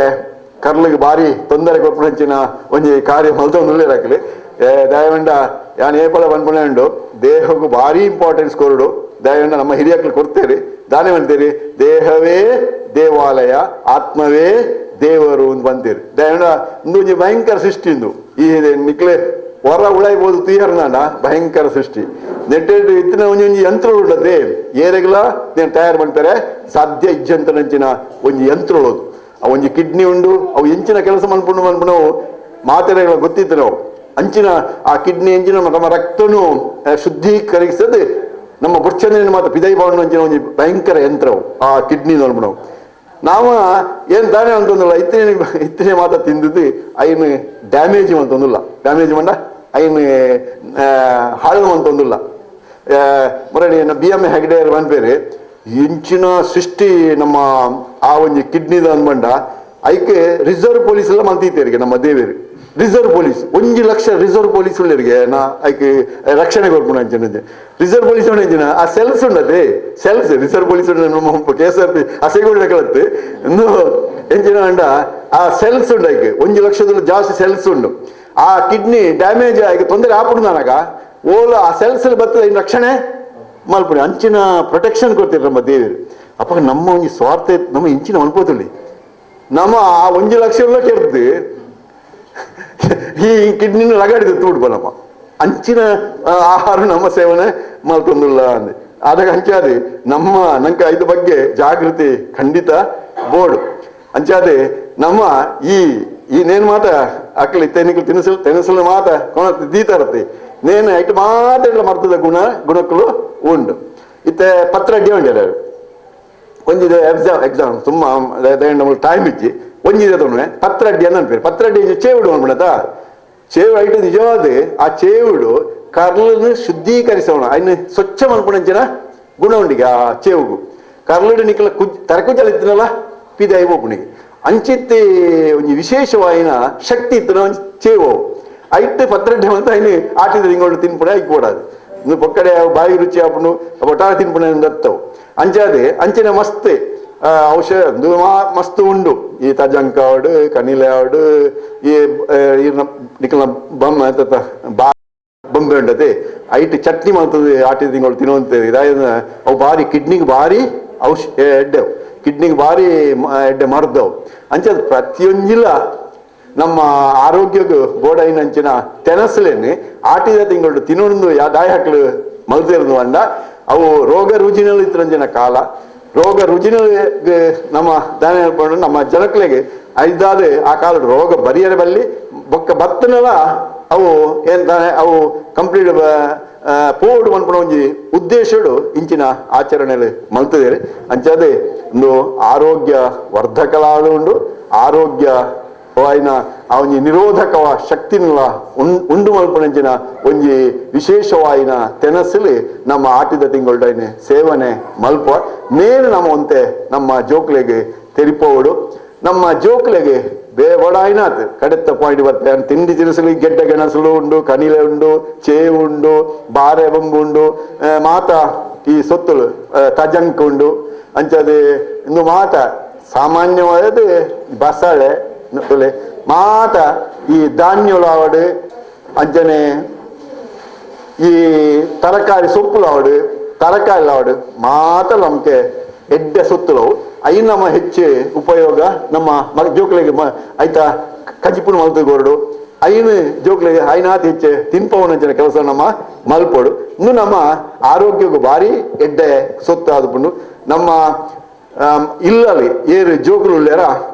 ಕರ್ಲಿಗೆ ಬಾರಿ ತೊಂದರೆ ಕೊಪ್ಪುನಂಚಿನ ಒಂಜಿ ಕಾರ್ಯ ಮಲ್ತೊಂದು ಅಕ್ಲೆ ದಯವಂಡ ಯಾನ್ ಏಪಲ ಪನ್ಪುಣೆ ಉಂಡು ದೇಹಕ್ಕೂ ಭಾರಿ ಇಂಪಾರ್ಟೆನ್ಸ್ ಕೊರಡು ದಯವಂಡ ನಮ್ಮ ಹಿರಿಯಕ್ಲು ಕೊಡ್ತೇರಿ ದಾನೆ ಅಂತೀರಿ ದೇಹವೇ ದೇವಾಲಯ ಆತ್ಮವೇ ದೇವರು ಅಂತ ಬಂತೀರಿ. ದಯವಂಡ ಒಂಜಿ ಭಯಂಕರ ಸೃಷ್ಟಿ ಇಂದು ಈ ನಿಕ್ಲೆ ಹೊರ ಉಳಾಯ್ಬೋದು ತುಯ್ಯರ್ನಾಡ ಭಯಂಕರ ಸೃಷ್ಟಿ ನೆಟ್ಟೆಡ್ ಇತ್ತಿನ ಒಂಜೊಂಜಿ ಯಂತ್ರ ಉಳ್ಳದೆ ಏರೆಗ್ಲ ನೇನು ತಯಾರು ಮಾಡ್ತಾರೆ ಸಾಧ್ಯ ಇಜ್ಜಂತ ನಂಚಿನ ಒಂಜಿ ಯಂತ್ರ ಉಳ್ಳೋದು. ಆ ಒಂಜಿ ಕಿಡ್ನಿ ಉಂಡು, ಅವು ಎಂಚಿನ ಕೆಲಸ ಮನ್ಪುಂಡು ಮನ್ಪುಣವು ಮಾತೆರೆಗಳ ಗೊತ್ತಿತ್ತು ನಾವು. ಅಂಚಿನ ಆ ಕಿಡ್ನಿ ಎಂಚಿನ ನಮ್ಮ ರಕ್ತನು ಶುದ್ಧೀಕರಿಸದೆ ನಮ್ಮ ಬುರ್ಚಂದ್ರನ ಮಾತ್ರ ಪಿದೈ ಬಾಂಡು ಅಂಚಿನ ಒಂಜಿ ಭಯಂಕರ ಯಂತ್ರವು ಆ ಕಿಡ್ನಿ ನೋಡ್ಬಿಡವು. ನಾವ ಏನ್ ತಾನೇ ಅಂತಂದಿಲ್ಲ, ಇತ್ತನೆ ಇತ್ತನೆ ಮಾತ್ರ ತಿಂದಿದ್ದು ಐನು ಡ್ಯಾಮೇಜ್ ಅಂತಂದಿಲ್ಲ, ಡ್ಯಾಮೇಜ್ ಮಂಡ ಐನು ಹಾಳು ಅಂತಂದಿಲ್ಲ. ಮೊರಡಿ ಬಿ ಎಂ ಹೆಗ್ಡೆ ಅನ್ಪೇರಿ ಇಂಚಿನ ಸೃಷ್ಟಿ ನಮ್ಮ ಆ ಒಂಜಿ ಕಿಡ್ನಿದ ಅನ್ಬಂಡ ಐಕೆ ರಿಸರ್ವ್ ಪೊಲೀಸ್ ಎಲ್ಲ ಮಂತಿತ್ತೇರಿಗೆ ನಮ್ಮ ದೇವೇರು ರಿಸರ್ವ್ ಪೊಲೀಸ್ 1 ಲಕ್ಷ ರಿಸರ್ವ್ ಪೊಲೀಸ್ ಉಳ್ಳರಿಗೆ ನಾ ಐಕೆ ರಕ್ಷಣೆ ಕೊರ್ಪುಣ ಅಂಚಿನ ರಿಸರ್ವ್ ಪೊಲೀಸ್ ಉಂಡಿನ ಆ ಸೆಲ್ಸ್ ಉಂಡದೆ cells reserve police ಉಂಡ ನಮ್ಮ K S R P ಅಸೆಗುಳ್ಳ ಕಳತ್ತು ಇನ್ನು ಎಂಚಿನ ಅಂಡ ಆ ಸೆಲ್ಸ್ ಉಂಡು ಐಕೆ 1 ಲಕ್ಷದಲ್ಲಿ ಜಾಸ್ತಿ ಸೆಲ್ಸ್ ಉಂಡು. ಆ ಕಿಡ್ನಿ ಡ್ಯಾಮೇಜ್ ಆಗಿ ತೊಂದರೆ ಆಪುಡು ನನಗ ಓಲ ಆ ಸೆಲ್ಸ್ ಬರ್ತದೆ ಇನ್ನು ರಕ್ಷಣೆ ಮಲ್ಪುಣಿ ಅಂಚಿನ ಪ್ರೊಟೆಕ್ಷನ್ ಕೊಡ್ತೀರಿ ನಮ್ಮ ದೇವರು. ಅಪ್ಪ ನಮ್ಮ ಒಂಜಿ ಸ್ವಾರ್ಥ ನಮ್ಮ ಇಂಚಿನ ಅನ್ಕೋತಿಲ್ಲ, ನಮ್ಮ ಆ 1 ಲಕ್ಷ ಕೆರ್ದು ಈ ಕಿಡ್ನಿನ ಲಗಾಡಿದ ತೂಡ್ಬ ನಮ್ಮ ಅಂಚಿನ ಆಹಾರ ನಮ್ಮ ಸೇವನೆ ಮಲ್ತೊಂದುಲ್ಲ ಅಂದೆ. ಆದಾಗ ಅಂಚಾದೆ ನಮ್ಮ ನಂಗೆ ಇದ್ರ ಬಗ್ಗೆ ಜಾಗೃತಿ ಖಂಡಿತ ಬೋರ್ಡು. ಅಂಚಾದೆ ನಮ್ಮ ಈ ಈ ನೇನು ಮಾತ ಅಕ್ಕಲಿ ತೆನಿಕಲು ತಿನಿಸಲು ತೆನಸಲು ಮಾತ ಕೊಣ ದೀತರತ್ತೆ ನೇನು ಐಟ್ ಮಾತೆಲ್ಲ ಮರ್ತದ ಗುಣ ಗುಣಕ್ಕಲು ಉಂಡು. ಇತ್ತೆ ಪತ್ರ ಅಡ್ಡಿ ಉಂಟು ಒಂಜಿದೆ ಎಕ್ಸಾಮ್ ಎಕ್ಸಾಮ್ ತುಂಬ ಟೈಮ್ ಇಚ್ಚಿ ಒಂಜಿದೆ ತೊಂದರೆ ಪತ್ರ ಅಡ್ಡಿ ಅಂತ ಅನ್ಪೇರು. ಪತ್ರ ಅಡ್ಡಿ ಚೇವುಡು ಅನ್ಬಿಡತಾ ಚೇವು ಐಟು ನಿಜವಾದ ಆ ಚೇವುಡು ಕರ್ಲನ್ನು ಶುದ್ಧೀಕರಿಸೋಣ ಐನು ಸ್ವಚ್ಛ ಮಲ್ಪುಣಂಚಿನ ಗುಣ ಉಂಡಿಗೆ ಆ ಚೇವುಗು ಕರ್ಲುಡು ನಿಕ್ಕಲ ಕುಜ್ ತರಕುಜಲ ಇತ್ತಿನಲ್ಲ ಪಿದೆ ಹೋಪುಣಿಗೆ ಅಂಚಿತ್ತಿ ಒಂಜಿ ವಿಶೇಷವಾಯಿನ ಶಕ್ತಿ ಇತ್ತಿನ ಒಂಜಿ ಚೇವು ಐಟ್ ಪತ್ರಡ್ಡೆ ಅಂತ ಐನು ಆಟಿದ ತಿಂಗಳು ತಿನ್ಪುಣೆ ಐಕ್ಕೊಡಾದು ಇನ್ನು ಪೊಕ್ಕಡೆ ಬಾಯಿ ರುಚಿ ಆಪುಂಡು ಒಟ್ಟಾರೆ ತಿನ್ಪುಣೆ ದತ್ತವು. ಅಂಚಾದೆ ಅಂಚಿನ ಮಸ್ತ್ ಔಷಧ ಮಸ್ತ್ ಉಂಡು. ಈ ತಜಂಕಾವಡು ಕಣಿಲೆ ಆವಡು ಈ ನಿಕಲ್ನ ಬೊಮ್ಮ ಬಾ ಬೊಂಬೆ ಉಂಡತೆ ಐಟ್ ಚಟ್ನಿ ಮಾಡ್ತದೆ ಆಟಿ ತಿಂಗಳು ತಿನ್ನುವಂತ ಇದಾಯ ಅವು ಭಾರಿ ಕಿಡ್ನಿಗೆ ಭಾರಿ ಔಷ ಎಡ್ಡೆವು ಕಿಡ್ನಿಗೆ ಭಾರಿ ಎಡ್ಡೆ ಮರ್ದವು. ಅಂಚದ ಪ್ರತಿಯೊಂಜಿಲ ನಮ್ಮ ಆರೋಗ್ಯಕ್ಕೆ ಬೋಡೈನ ಅಂಚಿನ ತೆನಸಲೇನೆ ಆಟಿದ ತಿಂಗಳು ತಿನ್ನೊಂದು ಯಾ ದಾಯ ಹಾಕಲು ಮಲ್ತಿರೋದು ಅಂಡ ಅವು ರೋಗ ರುಜಿನಲ್ಲಿ ಇತ್ತರಂಜಿನ ಕಾಲ ರೋಗ ರುಜಿನ ನಮ್ಮ ದಾನ ಹೇಳ್ಕೊಂಡು ನಮ್ಮ ಜನಕ್ಲೆಗೆ ಐದಾದ ಆ ಕಾಲ ರೋಗ ಬರಿಯರ ಬಲ್ಲಿ ಬೊಕ್ಕ ಬತ್ತನಲ ಅವು ಏನ್ ತಾನೆ ಅವು ಕಂಪ್ಲೀಟ್ ಪೋಡು ಮನ್ಪುಣ ಒಂಜಿ ಉದ್ದೇಶಡು ಇಂಚಿನ ಆಚರಣೆಯಲ್ಲಿ ಮಲ್ತದೇರಿ. ಅಂಚಾದೆ ಒಂದು ಆರೋಗ್ಯ ವರ್ಧಕಲಾದ ಉಂಡು ಆರೋಗ್ಯ ವಾಯಿನ ಆ ಒಂಜಿ ನಿರೋಧಕವ ಶಕ್ತಿನಲ ಉಂಡು ಮಲ್ಪುಣಂಚಿನ ಒಂಜಿ ವಿಶೇಷವಾಯಿನ ತೆನಸಲಿ ನಮ್ಮ ಆಟಿದ ತಿಂಗಳುಡೈನೆ ಸೇವನೆ ಮಲ್ಪ ನೇನು ನಮ್ಮ ಒಂತೆ ನಮ್ಮ ಜೋಕ್ಲೆಗೆ ತೆರಿಪೋಡು ನಮ್ಮ ಜೋಕ್ಲೆಗೆ ಬೇವಡಾಯ್ನಾತ್ ಕಡೆತ್ತ ಪಾಯಿಂಟ್ ಬರ್ತೆ ತಿಂಡಿ ತಿನಿಸಲಿ ಗೆಡ್ಡೆ ಗೆಣಸಲು ಉಂಡು ಕಣಿಲೆ ಉಂಡು ಚೇವು ಉಂಡು ಬಾರೆ ಬೊಂಬು ಉಂಡು ಮಾತ ಈ ಸೊತ್ತುಲು ತಜಂಕ್ ಉಂಡು ಅಂಚದೆ ಇಂದು ಮಾತ ಸಾಮಾನ್ಯವಾದ ಬಸಳೆ ಮಾತ ಈ ಧಾನ್ಯಲಾವಡು ಅಂಚನೆ ಈ ತರಕಾರಿ ಸೊಪ್ಪುಲಾವಡು ತರಕಾರಿ ಲಾವಡು ಮಾತ ನಮ್ಗೆ ಎಡ್ಡೆ ಸೊತ್ತುಲವು I ನಮ್ಮ ಹೆಚ್ಚು ಉಪಯೋಗ ನಮ್ಮ ಜೋಕ್ಲೆಗೆ ಐತ ಕಜಿಪುನ ಮಲ್ತು ಕೊರಡು ಐನು ಜೋಕ್ಲೆಗೆ ಐನಾತ್ ಹೆಚ್ಚು ತಿನ್ಪವನಂಚಿನ ಕೆಲಸ ನಮ್ಮ ಮಲ್ಪೋಡು. ಇನ್ನು ನಮ್ಮ ಆರೋಗ್ಯಕ್ಕೂ ಭಾರಿ ಎಡ್ಡೆ ಸೊತ್ತು ಆದುಪುಂಡು. ನಮ್ಮ ಇಲ್ಲಲ್ಲಿ ಏರು ಜೋಕುಲು ಉಳ್ಳೇರ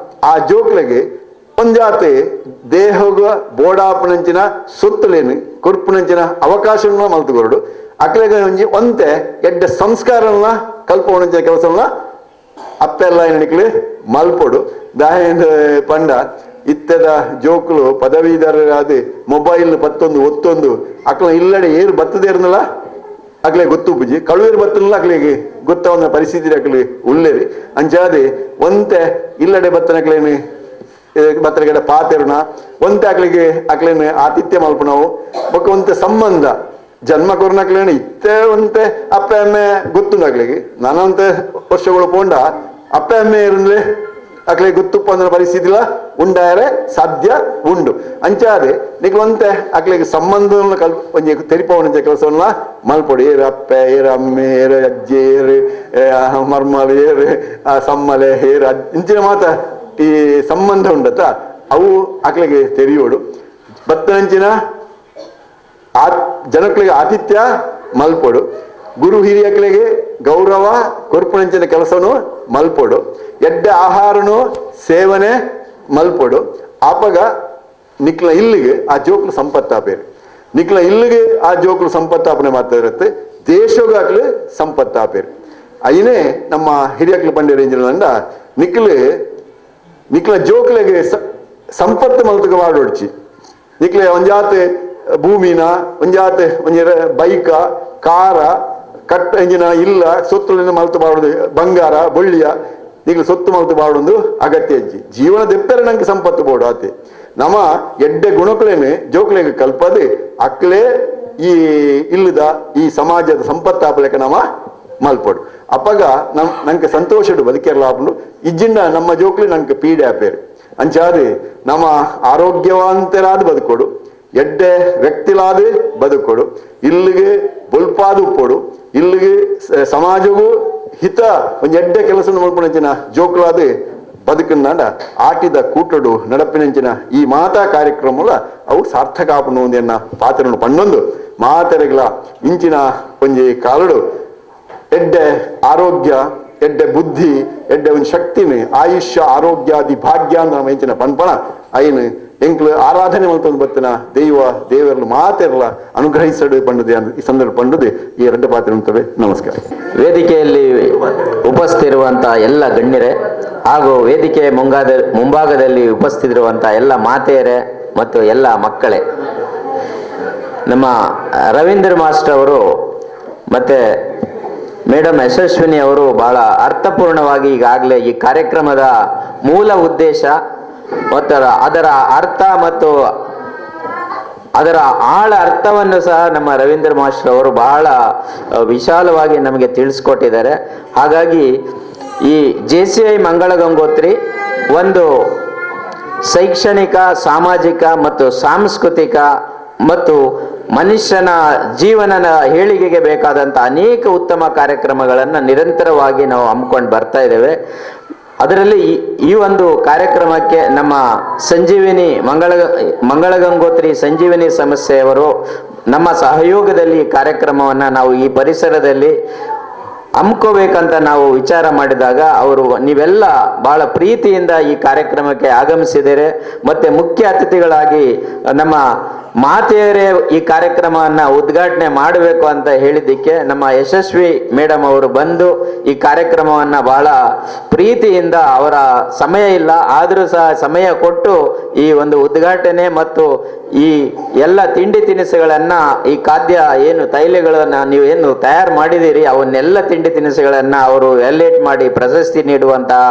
ಆ ಜೋಕ್ಲೆಗೆ ಒಂಜಾತಿ ದೇಹಗ ಬೋಡಾಪನಂಚಿನ ಸೊತ್ತುಲೇನು ಕೊರ್ಪುನಂಚಿನ ಅವಕಾಶವನ್ನು ಮಲ್ತುಕೊರಡು ಅಕ್ಲೆಗೆ ಒಂಜಿ ಒಂತೆ ಎಡ್ಡೆ ಸಂಸ್ಕಾರನ ಕಲ್ಪವನಂಚಿನ ಕೆಲಸವನ್ನ ಅಪ್ಪೆಲ್ಲ ಎಣಿಕಲು ಮಲ್ಪೊಡು. ದಾಯೆಂದ್ ಪಂಡ ಇತ್ತೆದ ಜೋಕುಲು ಪದವೀಧರರಾದ ಮೊಬೈಲ್ ಪತ್ತೊಂದು ಒತ್ತೊಂದು ಅಕ್ಲ ಇಲ್ಲಡೆ ಏರು ಬತ್ತದೇರ್ನಲ್ಲ ಅಕ್ಲೆ ಗೊತ್ತು ಬುಜ್ಜಿ ಕಳುವೇರು ಬತ್ತನಲ್ಲ ಅಕ್ಲೆಗೆ ಗೊತ್ತವನ್ನ ಪರಿಸ್ಥಿತಿ ಅಕ್ಲೆ ಉಳ್ಳೇರಿ. ಅಂಚಾದೆ ಒಂತೆ ಇಲ್ಲಡೆ ಬತ್ತನಕ್ಲೇನು ಬತ್ತನಗಡೆ ಪಾತೆರುನ ಒಂತೆ ಅಕ್ಲಿಗೆ ಅಕ್ಲೇನು ಆತಿಥ್ಯ ಮಲ್ಪುನವು ಬೊಕ್ಕ ಒಂತೆ ಸಂಬಂಧ ಜನ್ಮ ಕೊರ್ನಕ್ಲೇನು ಇತ್ತೆ ಒಂತೆ ಅಪ್ಪೆ ಅಮ್ಮೆ ಗೊತ್ತುಂಡು ಅಕ್ಲಿಗೆ ನಾನಂತೆ ವರ್ಷಗಳು ಪೋಂಡ ಅಪ್ಪೆ ಅಮ್ಮೆ ಇರುಂದ್ಲೆ ಅಕ್ಲೆ ಗೊತ್ತುಪ್ಪ ಅಂದ್ರೆ ಪರಿಸ್ಥಿತಿಲ ಉಂಡಾರೆ ಸಾಧ್ಯ ಉಂಡು. ಅಂಚಾದೆ ನಿಕ್ಲು ಒಂತೆ ಅಕ್ಲೆಗೆ ಸಂಬಂಧವನ್ನು ಕಲ್ ಒಂಜಿ ತೆರಿಪವನಂಚ ಕೆಲಸವನ್ನ ಮಲ್ಪೊಡು. ಏರು ಅಪ್ಪೆ ಏರು ಅಮ್ಮೆ ಏರು ಅಜ್ಜಿ ಏರು ಮರ್ಮಲೆ ಏರು ಸಮ್ಮಲೆ ಏರು ಇಂಚಿನ ಮಾತ ಈ ಸಂಬಂಧ ಉಂಡತ ಅವು ಅಕ್ಲೆಗೆ ತೆರಿಯೋಡು. ಬತ್ತನಂಚಿನ ಆ ಜನಕ್ಕಳಿಗೆ ಆತಿಥ್ಯ ಮಲ್ಪೊಡು, ಗುರು ಹಿರಿಯಕ್ಳಿಗೆ ಗೌರವ ಕೊರ್ಪುನಂಚಿನ ಕೆಲಸನು ಮಲ್ಪೊಡು, ಎಡ್ಡೆ ಆಹಾರನು ಸೇವನೆ ಮಲ್ಪೊಡು. ಆಪಗ ನಿಕ್ಲ ಇಲ್ಲಿಗೆ ಆ ಜೋಕ್ಲು ಸಂಪತ್ತಾಪೇರು, ನಿಕ್ಲ ಇಲ್ಲಿಗೆ ಆ ಜೋಕ್ಲು ಸಂಪತ್ತಾಪನೆ ಮಾತ್ರ ಇರುತ್ತೆ, ದೇಶಗಾಗ್ಲು ಸಂಪತ್ತಾಪೇರು. ಅಯ್ಯನೇ ನಮ್ಮ ಹಿರಿಯಕ್ಲು ಪಂಡಿರ ಇಂಜಿನ ನಿಕ್ಲು ನಿಕ್ಲ ಜೋಕ್ಲೆಗೆ ಸಂಪತ್ತು ಮಲ್ತಕ ವಾಡೊಡ್ಚಿ. ನಿಕ್ಲೆ ಒಂಜಾತೆ ಭೂಮಿನ ಒಂಜಾತೆ ಒಂಜಿ ಬೈಕ ಕಾರ ಕಟ್ಟ ಇಂಜಿನ ಇಲ್ಲ ಸೊತ್ತುಲಿಂದ ಮಲ್ತು ಬಾಡುದು, ಬಂಗಾರ ಬೊಳ್ಳಿಯ ನಿಕ್ಲೆ ಸೊತ್ತು ಮಲ್ತು ಬಾಡೊಂದು ಅಗತ್ಯ ಅಜ್ಜಿ. ಜೀವನ ದೆಪ್ಪರೆ ನಂಗೆ ಸಂಪತ್ತು ಬೋಡು ಆತೆ. ನಮ್ಮ ಎಡ್ಡೆ ಗುಣಕ್ಲೇನೆ ಜೋಕ್ಲೆಗೆ ಕಲ್ಪದೆ ಅಕ್ಲೆ ಈ ಇಲ್ಲದ ಈ ಸಮಾಜದ ಸಂಪತ್ತಾಪಲೆಕ ನಮ್ಮ ಮಲ್ಪೊಡು. ಅಪ್ಪಗ ನಮ್ ನಂಗೆ ಸಂತೋಷಡು ಬದುಕಿರಲಾಪುಂಡು. ಇಜ್ಜಿಂಡ ನಮ್ಮ ಜೋಕ್ಲೆ ನಂಗೆ ಪೀಡೆ ಆಪೇರು. ಅಂಚಾದೆ ನಮ್ಮ ಆರೋಗ್ಯವಂತರಾದ ಬದುಕೋಡು, ಎಡ್ಡೆ ವ್ಯಕ್ತಿಲಾದ ಬದುಕೋಡು, ಇಲ್ಲಿಗೆ ಬೊಲ್ಪಾದ ಉಪ್ಪೋಡು, ಇಲ್ಲಿಗೆ ಸಮಾಜಗೂ ಹಿತ ಒಂಜಿ ಎಡ್ಡೆ ಕೆಲಸ ಮಲ್ಪುನಂಚಿನ ಜೋಕ್ಲಾದ ಬದುಕನ್ನಾಂಡ ಆಟಿದ ಕೂಟಡು ನಡಪಿನಂಚಿನ ಈ ಮಾತಾ ಕಾರ್ಯಕ್ರಮಲ ಅವು ಸಾರ್ಥಕ ಆಪುಂಡು ಒಂದೆನ್ನ ಪಾತ್ರನು ಪಣ್ಣೊಂದು ಮಾತೆರೆಗ್ಲ ಇಂಚಿನ ಒಂಜಿ ಕಾಲಡು ಎಡ್ಡೆ ಆರೋಗ್ಯ, ಎಡ್ಡೆ ಬುದ್ಧಿ, ಎಡ್ಡೆ ಒಂದು ಶಕ್ತಿನೇ ಆಯುಷ್ಯ ಆರೋಗ್ಯಾದಿ ಭಾಗ್ಯ ಅಂತ ನಮ್ಮ ಇಂಚಿನ ಪನ್ಪಣ ಐನು ಎಂಕ್ಲು ಆರಾಧನೆ ಮಲ್ತೊಂದು ಬತ್ತಿನ ದೈವ ದೇವರಲು ಮಾತೆರ್ಲ ಅನುಗ್ರಹಿಸಡು ಪಂಡದೆ ಈ ಸಂದರ್ಭ ಪಂಡದೆ ಈ ಎರಡು ಪಾತ್ರ ಉಂಟವೆ. ನಮಸ್ಕಾರ. ವೇದಿಕೆಯಲ್ಲಿ ಉಪಸ್ಥಿತಿರುವಂತಹ ಎಲ್ಲ ಗಣ್ಯರೇ ಹಾಗೂ ವೇದಿಕೆ ಮುಂಭಾಗದಲ್ಲಿ ಉಪಸ್ಥಿತಿರುವಂತಹ ಎಲ್ಲ ಮಾತೆಯರೇ ಮತ್ತು ಎಲ್ಲ ಮಕ್ಕಳೇ, ನಮ್ಮ ರವೀಂದ್ರ ಮಾಸ್ಟರ್ ಅವರು ಮತ್ತೆ ಮೇಡಮ್ ಯಶಸ್ವಿನಿ ಅವರು ಬಹಳ ಅರ್ಥಪೂರ್ಣವಾಗಿ ಈಗಾಗಲೇ ಈ ಕಾರ್ಯಕ್ರಮದ ಮೂಲ ಉದ್ದೇಶ ಮತ್ತು ಅದರ ಅರ್ಥ ಮತ್ತು ಅದರ ಆಳ ಅರ್ಥವನ್ನು ಸಹ ನಮ್ಮ ರವೀಂದ್ರ ಮಾಸ್ಟರ್ ಅವರು ಬಹಳ ವಿಶಾಲವಾಗಿ ನಮಗೆ ತಿಳಿಸ್ಕೊಟ್ಟಿದ್ದಾರೆ. ಹಾಗಾಗಿ ಈ JCI Mangalagangotri ಒಂದು ಶೈಕ್ಷಣಿಕ, ಸಾಮಾಜಿಕ ಮತ್ತು ಸಾಂಸ್ಕೃತಿಕ ಮತ್ತು ಮನುಷ್ಯನ ಜೀವನದ ಏಳಿಗೆಗೆ ಬೇಕಾದಂಥ ಅನೇಕ ಉತ್ತಮ ಕಾರ್ಯಕ್ರಮಗಳನ್ನು ನಿರಂತರವಾಗಿ ನಾವು ಹಮ್ಮಿಕೊಂಡು ಬರ್ತಾ ಇದ್ದೇವೆ. ಅದರಲ್ಲಿ ಈ ಒಂದು ಕಾರ್ಯಕ್ರಮಕ್ಕೆ ನಮ್ಮ ಸಂಜೀವಿನಿ ಮಂಗಳಗಂಗೋತ್ರಿ ಸಂಜೀವಿನಿ ಸಂಸ್ಥೆಯವರು ನಮ್ಮ ಸಹಯೋಗದಲ್ಲಿ ಈ ಕಾರ್ಯಕ್ರಮವನ್ನು ನಾವು ಈ ಪರಿಸರದಲ್ಲಿ ಹಮ್ಕೋಬೇಕಂತ ನಾವು ವಿಚಾರ ಮಾಡಿದಾಗ ಅವರು ನೀವೆಲ್ಲ ಬಹಳ ಪ್ರೀತಿಯಿಂದ ಈ ಕಾರ್ಯಕ್ರಮಕ್ಕೆ ಆಗಮಿಸಿದರೆ ಮತ್ತೆ ಮುಖ್ಯ ಅತಿಥಿಗಳಾಗಿ ನಮ್ಮ ಮಾತೆಯರೇ ಈ ಕಾರ್ಯಕ್ರಮವನ್ನು ಉದ್ಘಾಟನೆ ಮಾಡಬೇಕು ಅಂತ ಹೇಳಿದ್ದಕ್ಕೆ ನಮ್ಮ ಯಶಸ್ವಿ ಮೇಡಮ್ ಅವರು ಬಂದು ಈ ಕಾರ್ಯಕ್ರಮವನ್ನು ಬಹಳ ಪ್ರೀತಿಯಿಂದ, ಅವರ ಸಮಯ ಇಲ್ಲ ಆದರೂ ಸಹ ಸಮಯ ಕೊಟ್ಟು ಈ ಒಂದು ಉದ್ಘಾಟನೆ ಮತ್ತು ಈ ಎಲ್ಲ ತಿಂಡಿ ತಿನಿಸುಗಳನ್ನು, ಈ ಖಾದ್ಯ ಏನು ತೈಲಗಳನ್ನು ನೀವು ಏನು ತಯಾರು ಮಾಡಿದ್ದೀರಿ ಅವನ್ನೆಲ್ಲ ತಿಂಡಿ ತಿನಿಸುಗಳನ್ನು ಅವರು ವ್ಯಾಲ್ಯೂಯೇಟ್ ಮಾಡಿ ಪ್ರಶಸ್ತಿ ನೀಡುವಂತಹ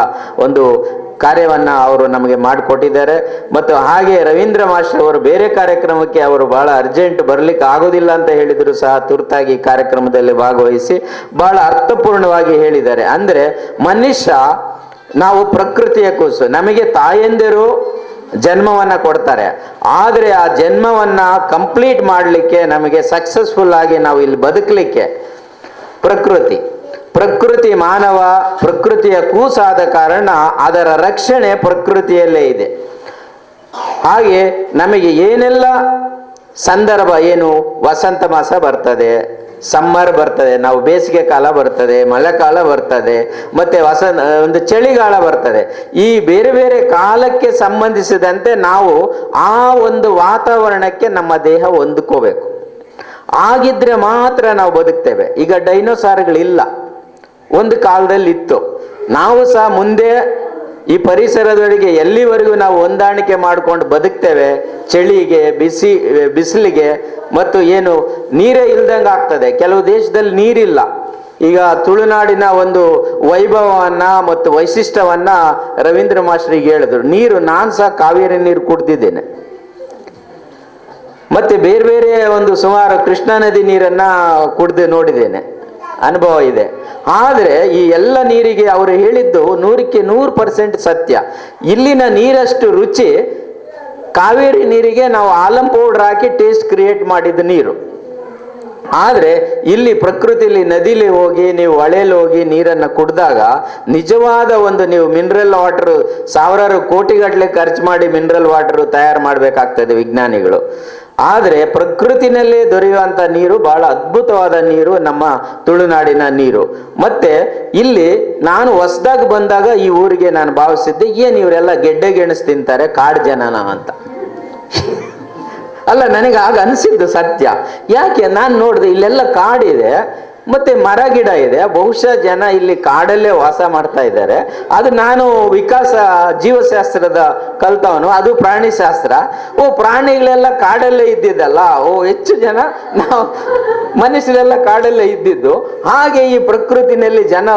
ಒಂದು ಕಾರ್ಯವನ್ನು ಅವರು ನಮಗೆ ಮಾಡಿಕೊಟ್ಟಿದ್ದಾರೆ. ಮತ್ತು ಹಾಗೆ ರವೀಂದ್ರ ಮಾಸ್ಟರ್ ಅವರು ಬೇರೆ ಕಾರ್ಯಕ್ರಮಕ್ಕೆ ಅವರು ಬಹಳ ಅರ್ಜೆಂಟ್ ಬರಲಿಕ್ಕೆ ಆಗೋದಿಲ್ಲ ಅಂತ ಹೇಳಿದ್ರು ಸಹ ತುರ್ತಾಗಿ ಕಾರ್ಯಕ್ರಮದಲ್ಲಿ ಭಾಗವಹಿಸಿ ಬಹಳ ಅರ್ಥಪೂರ್ಣವಾಗಿ ಹೇಳಿದ್ದಾರೆ. ಅಂದರೆ ಮನುಷ್ಯ, ನಾವು ಪ್ರಕೃತಿಯ ಕೂಸು, ನಮಗೆ ತಾಯಂದಿರು ಜನ್ಮವನ್ನ ಕೊಡ್ತಾರೆ, ಆದರೆ ಆ ಜನ್ಮವನ್ನ ಕಂಪ್ಲೀಟ್ ಮಾಡಲಿಕ್ಕೆ, ನಮಗೆ ಸಕ್ಸಸ್ಫುಲ್ ಆಗಿ ನಾವು ಇಲ್ಲಿ ಬದುಕಲಿಕ್ಕೆ ಪ್ರಕೃತಿ ಪ್ರಕೃತಿ ಮಾನವ ಪ್ರಕೃತಿಯ ಕೂಸಾದ ಕಾರಣ ಅದರ ರಕ್ಷಣೆ ಪ್ರಕೃತಿಯಲ್ಲೇ ಇದೆ. ಹಾಗೆ ನಮಗೆ ಏನೆಲ್ಲ ಸಂದರ್ಭ ಏನು, ವಸಂತ ಮಾಸ ಬರ್ತದೆ, ಸಮ್ಮರ್ ಬರ್ತದೆ, ನಾವು ಬೇಸಿಗೆ ಕಾಲ ಬರ್ತದೆ, ಮಳೆಕಾಲ ಬರ್ತದೆ, ಮತ್ತೆ ಒಂದು ಚಳಿಗಾಲ ಬರ್ತದೆ. ಈ ಬೇರೆ ಬೇರೆ ಕಾಲಕ್ಕೆ ಸಂಬಂಧಿಸಿದಂತೆ ನಾವು ಆ ಒಂದು ವಾತಾವರಣಕ್ಕೆ ನಮ್ಮ ದೇಹ ಹೊಂದ್ಕೋಬೇಕು. ಆಗಿದ್ರೆ ಮಾತ್ರ ನಾವು ಬದುಕ್ತೇವೆ. ಈಗ ಡೈನೋಸಾರ್ಗಳಿಲ್ಲ, ಒಂದು ಕಾಲದಲ್ಲಿ ಇತ್ತು. ನಾವು ಸಹ ಮುಂದೆ ಈ ಪರಿಸರದೊಳಗೆ ಎಲ್ಲಿವರೆಗೂ ನಾವು ಹೊಂದಾಣಿಕೆ ಮಾಡ್ಕೊಂಡು ಬದುಕ್ತೇವೆ, ಚಳಿಗೆ, ಬಿಸಿಲಿಗೆ ಮತ್ತು ಏನು ನೀರೇ ಇಲ್ದಂಗೆ ಆಗ್ತದೆ. ಕೆಲವು ದೇಶದಲ್ಲಿ ನೀರಿಲ್ಲ. ಈಗ ತುಳುನಾಡಿನ ಒಂದು ವೈಭವವನ್ನ ಮತ್ತು ವೈಶಿಷ್ಟ್ಯವನ್ನ ರವೀಂದ್ರ ಮಾಸ್ಟ್ರಿಗೆ ಹೇಳಿದ್ರು. ನೀರು, ನಾನು ಸಹ ಕಾವೇರಿ ನೀರು ಕುಡ್ದಿದ್ದೇನೆ, ಮತ್ತೆ ಬೇರೆ ಬೇರೆ ಒಂದು ಸುಮಾರು ಕೃಷ್ಣಾ ನದಿ ನೀರನ್ನ ಕುಡ್ದು ನೋಡಿದ್ದೇನೆ, ಅನುಭವ ಇದೆ. ಆದರೆ ಈ ಎಲ್ಲ ನೀರಿಗೆ ಅವರು ಹೇಳಿದ್ದು 100ಕ್ಕೆ 100% ಸತ್ಯ. ಇಲ್ಲಿನ ನೀರಷ್ಟು ರುಚಿ ಕಾವೇರಿ ನೀರಿಗೆ ನಾವು Alam powder hockey taste create ಮಾಡಿದ ನೀರು. ಆದರೆ ಇಲ್ಲಿ ಪ್ರಕೃತಿಲಿ ನದಿಲಿ ಹೋಗಿ ನೀವು ಹೊಳೆಯಲ್ಲಿ ಹೋಗಿ ನೀರನ್ನು ಕುಡಿದಾಗ ನಿಜವಾದ ಒಂದು ನೀವು ಮಿನರಲ್ ವಾಟರ್ ಸಾವಿರಾರು ಕೋಟಿಗಟ್ಟಲೆ ಖರ್ಚು ಮಾಡಿ ಮಿನರಲ್ ವಾಟರ್ ತಯಾರು ಮಾಡಬೇಕಾಗ್ತದೆ ವಿಜ್ಞಾನಿಗಳು. ಆದರೆ ಪ್ರಕೃತಿನಲ್ಲೇ ದೊರೆಯುವಂಥ ನೀರು ಬಹಳ ಅದ್ಭುತವಾದ ನೀರು ನಮ್ಮ ತುಳುನಾಡಿನ ನೀರು. ಮತ್ತೆ ಇಲ್ಲಿ ನಾನು ಹೊಸದಾಗಿ ಬಂದಾಗ ಈ ಊರಿಗೆ ನಾನು ಭಾವಿಸಿದ್ದೆ, ಏನು ಇವರೆಲ್ಲ ಗೆಡ್ಡೆ ಗೆಣಸು ತಿಂತಾರೆ ಕಾಡು ಜನನ ಅಂತ. ಅಲ್ಲ, ನನಗೆ ಆಗ ಅನಿಸಿದ್ದು ಸತ್ಯ. ಯಾಕೆ ನಾನು ನೋಡಿದೆ, ಇಲ್ಲೆಲ್ಲ ಕಾಡಿದೆ ಮತ್ತೆ ಮರ ಗಿಡ ಇದೆ, ಬಹುಶಃ ಜನ ಇಲ್ಲಿ ಕಾಡಲ್ಲೇ ವಾಸ ಮಾಡ್ತಾ ಇದ್ದಾರೆ. ಅದು ನಾನು ವಿಕಾಸ ಜೀವಶಾಸ್ತ್ರದ ಕಲ್ತವನು, ಅದು ಪ್ರಾಣಿಶಾಸ್ತ್ರ. ಓ, ಪ್ರಾಣಿಗಳೆಲ್ಲ ಕಾಡಲ್ಲೇ ಇದ್ದಿದ್ದಲ್ಲ, ಓ ಹೆಚ್ಚು ಜನ ನಾವು ಮನುಷ್ಯರೆಲ್ಲ ಕಾಡಲ್ಲೇ ಇದ್ದಿದ್ದು. ಹಾಗೆ ಈ ಪ್ರಕೃತಿನಲ್ಲಿ ಜನ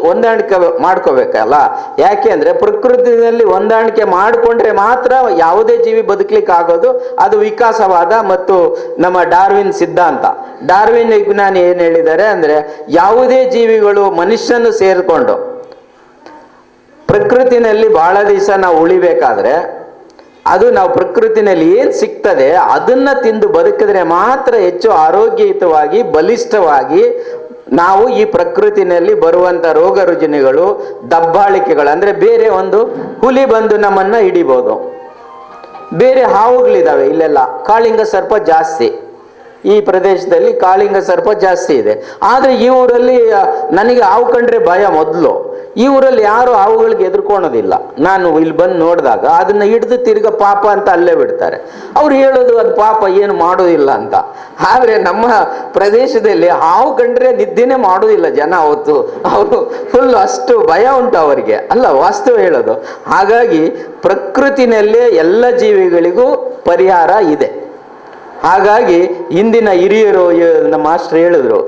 ಹೊಂದಾಣಿಕೆ ಮಾಡ್ಕೋಬೇಕಲ್ಲ. ಯಾಕೆ ಅಂದ್ರೆ ಪ್ರಕೃತಿನಲ್ಲಿ ಹೊಂದಾಣಿಕೆ ಮಾಡಿಕೊಂಡ್ರೆ ಮಾತ್ರ ಯಾವುದೇ ಜೀವಿ ಬದುಕಲಿಕ್ಕೆ ಆಗೋದು. ಅದು ವಿಕಾಸವಾದ ಮತ್ತು ನಮ್ಮ ಡಾರ್ವಿನ್ ಸಿದ್ಧಾಂತ. ಡಾರ್ವಿನ್ ವಿಜ್ಞಾನಿ ಏನ್ ಹೇಳಿದ್ದಾರೆ ಅಂದ್ರೆ, ಯಾವುದೇ ಜೀವಿಗಳು ಮನುಷ್ಯನು ಸೇರಿಕೊಂಡು ಪ್ರಕೃತಿನಲ್ಲಿ ಬಹಳ ದಿವಸ ನಾವು ಉಳಿಬೇಕಾದ್ರೆ ಅದು ನಾವು ಪ್ರಕೃತಿನಲ್ಲಿ ಏನ್ ಸಿಗ್ತದೆ ಅದನ್ನ ತಿಂದು ಬದುಕಿದ್ರೆ ಮಾತ್ರ ಹೆಚ್ಚು ಆರೋಗ್ಯಯುತವಾಗಿ ಬಲಿಷ್ಠವಾಗಿ ನಾವು ಈ ಪ್ರಕೃತಿನಲ್ಲಿ ಬರುವಂತ ರೋಗ ರುಜಿನಗಳು, ದಬ್ಬಾಳಿಕೆಗಳು, ಅಂದ್ರೆ ಬೇರೆ ಒಂದು ಹುಲಿ ಬಂದು ನಮ್ಮನ್ನ ಹಿಡಿಬೋದು, ಬೇರೆ ಹಾವುಗಳಿದಾವೆ ಇಲ್ಲೆಲ್ಲ, ಕಾಳಿಂಗ ಸರ್ಪ ಜಾಸ್ತಿ ಈ ಪ್ರದೇಶದಲ್ಲಿ, ಕಾಳಿಂಗ ಸರ್ಪ ಜಾಸ್ತಿ ಇದೆ. ಆದ್ರೆ ಈ ಊರಲ್ಲಿ ನನಗೆ ಹಾವು ಕಂಡ್ರೆ ಭಯ ಮೊದಲು. ಈ ಊರಲ್ಲಿ ಯಾರು ಹಾವುಗಳಿಗೆ ಹೆದರ್ಕೊಳೋದಿಲ್ಲ. ನಾನು ಇಲ್ಲಿ ಬಂದು ನೋಡಿದಾಗ ಅದನ್ನ ಹಿಡಿದು ತಿರ್ಗ ಪಾಪ ಅಂತ ಅಲ್ಲೇ ಬಿಡ್ತಾರೆ. ಅವ್ರು ಹೇಳೋದು ಅದು ಪಾಪ ಏನು ಮಾಡೋದಿಲ್ಲ ಅಂತ. ಆದ್ರೆ ನಮ್ಮ ಪ್ರದೇಶದಲ್ಲಿ ಹಾವು ಕಂಡ್ರೆ ನಿದ್ದೆನೇ ಮಾಡೋದಿಲ್ಲ ಜನ ಅವತ್ತು. ಅವರು ಫುಲ್ ಅಷ್ಟು ಭಯ ಉಂಟು ಅವರಿಗೆ, ಅಲ್ಲ ವಾಸ್ತವ ಹೇಳೋದು. ಹಾಗಾಗಿ ಪ್ರಕೃತಿನಲ್ಲೇ ಎಲ್ಲ ಜೀವಿಗಳಿಗೂ ಪರಿಹಾರ ಇದೆ. ಹಾಗಾಗಿ ಹಿಂದಿನ ಹಿರಿಯರು, ನಮ್ಮ ಮಾಸ್ಟರ್ ಹೇಳಿದ್ರು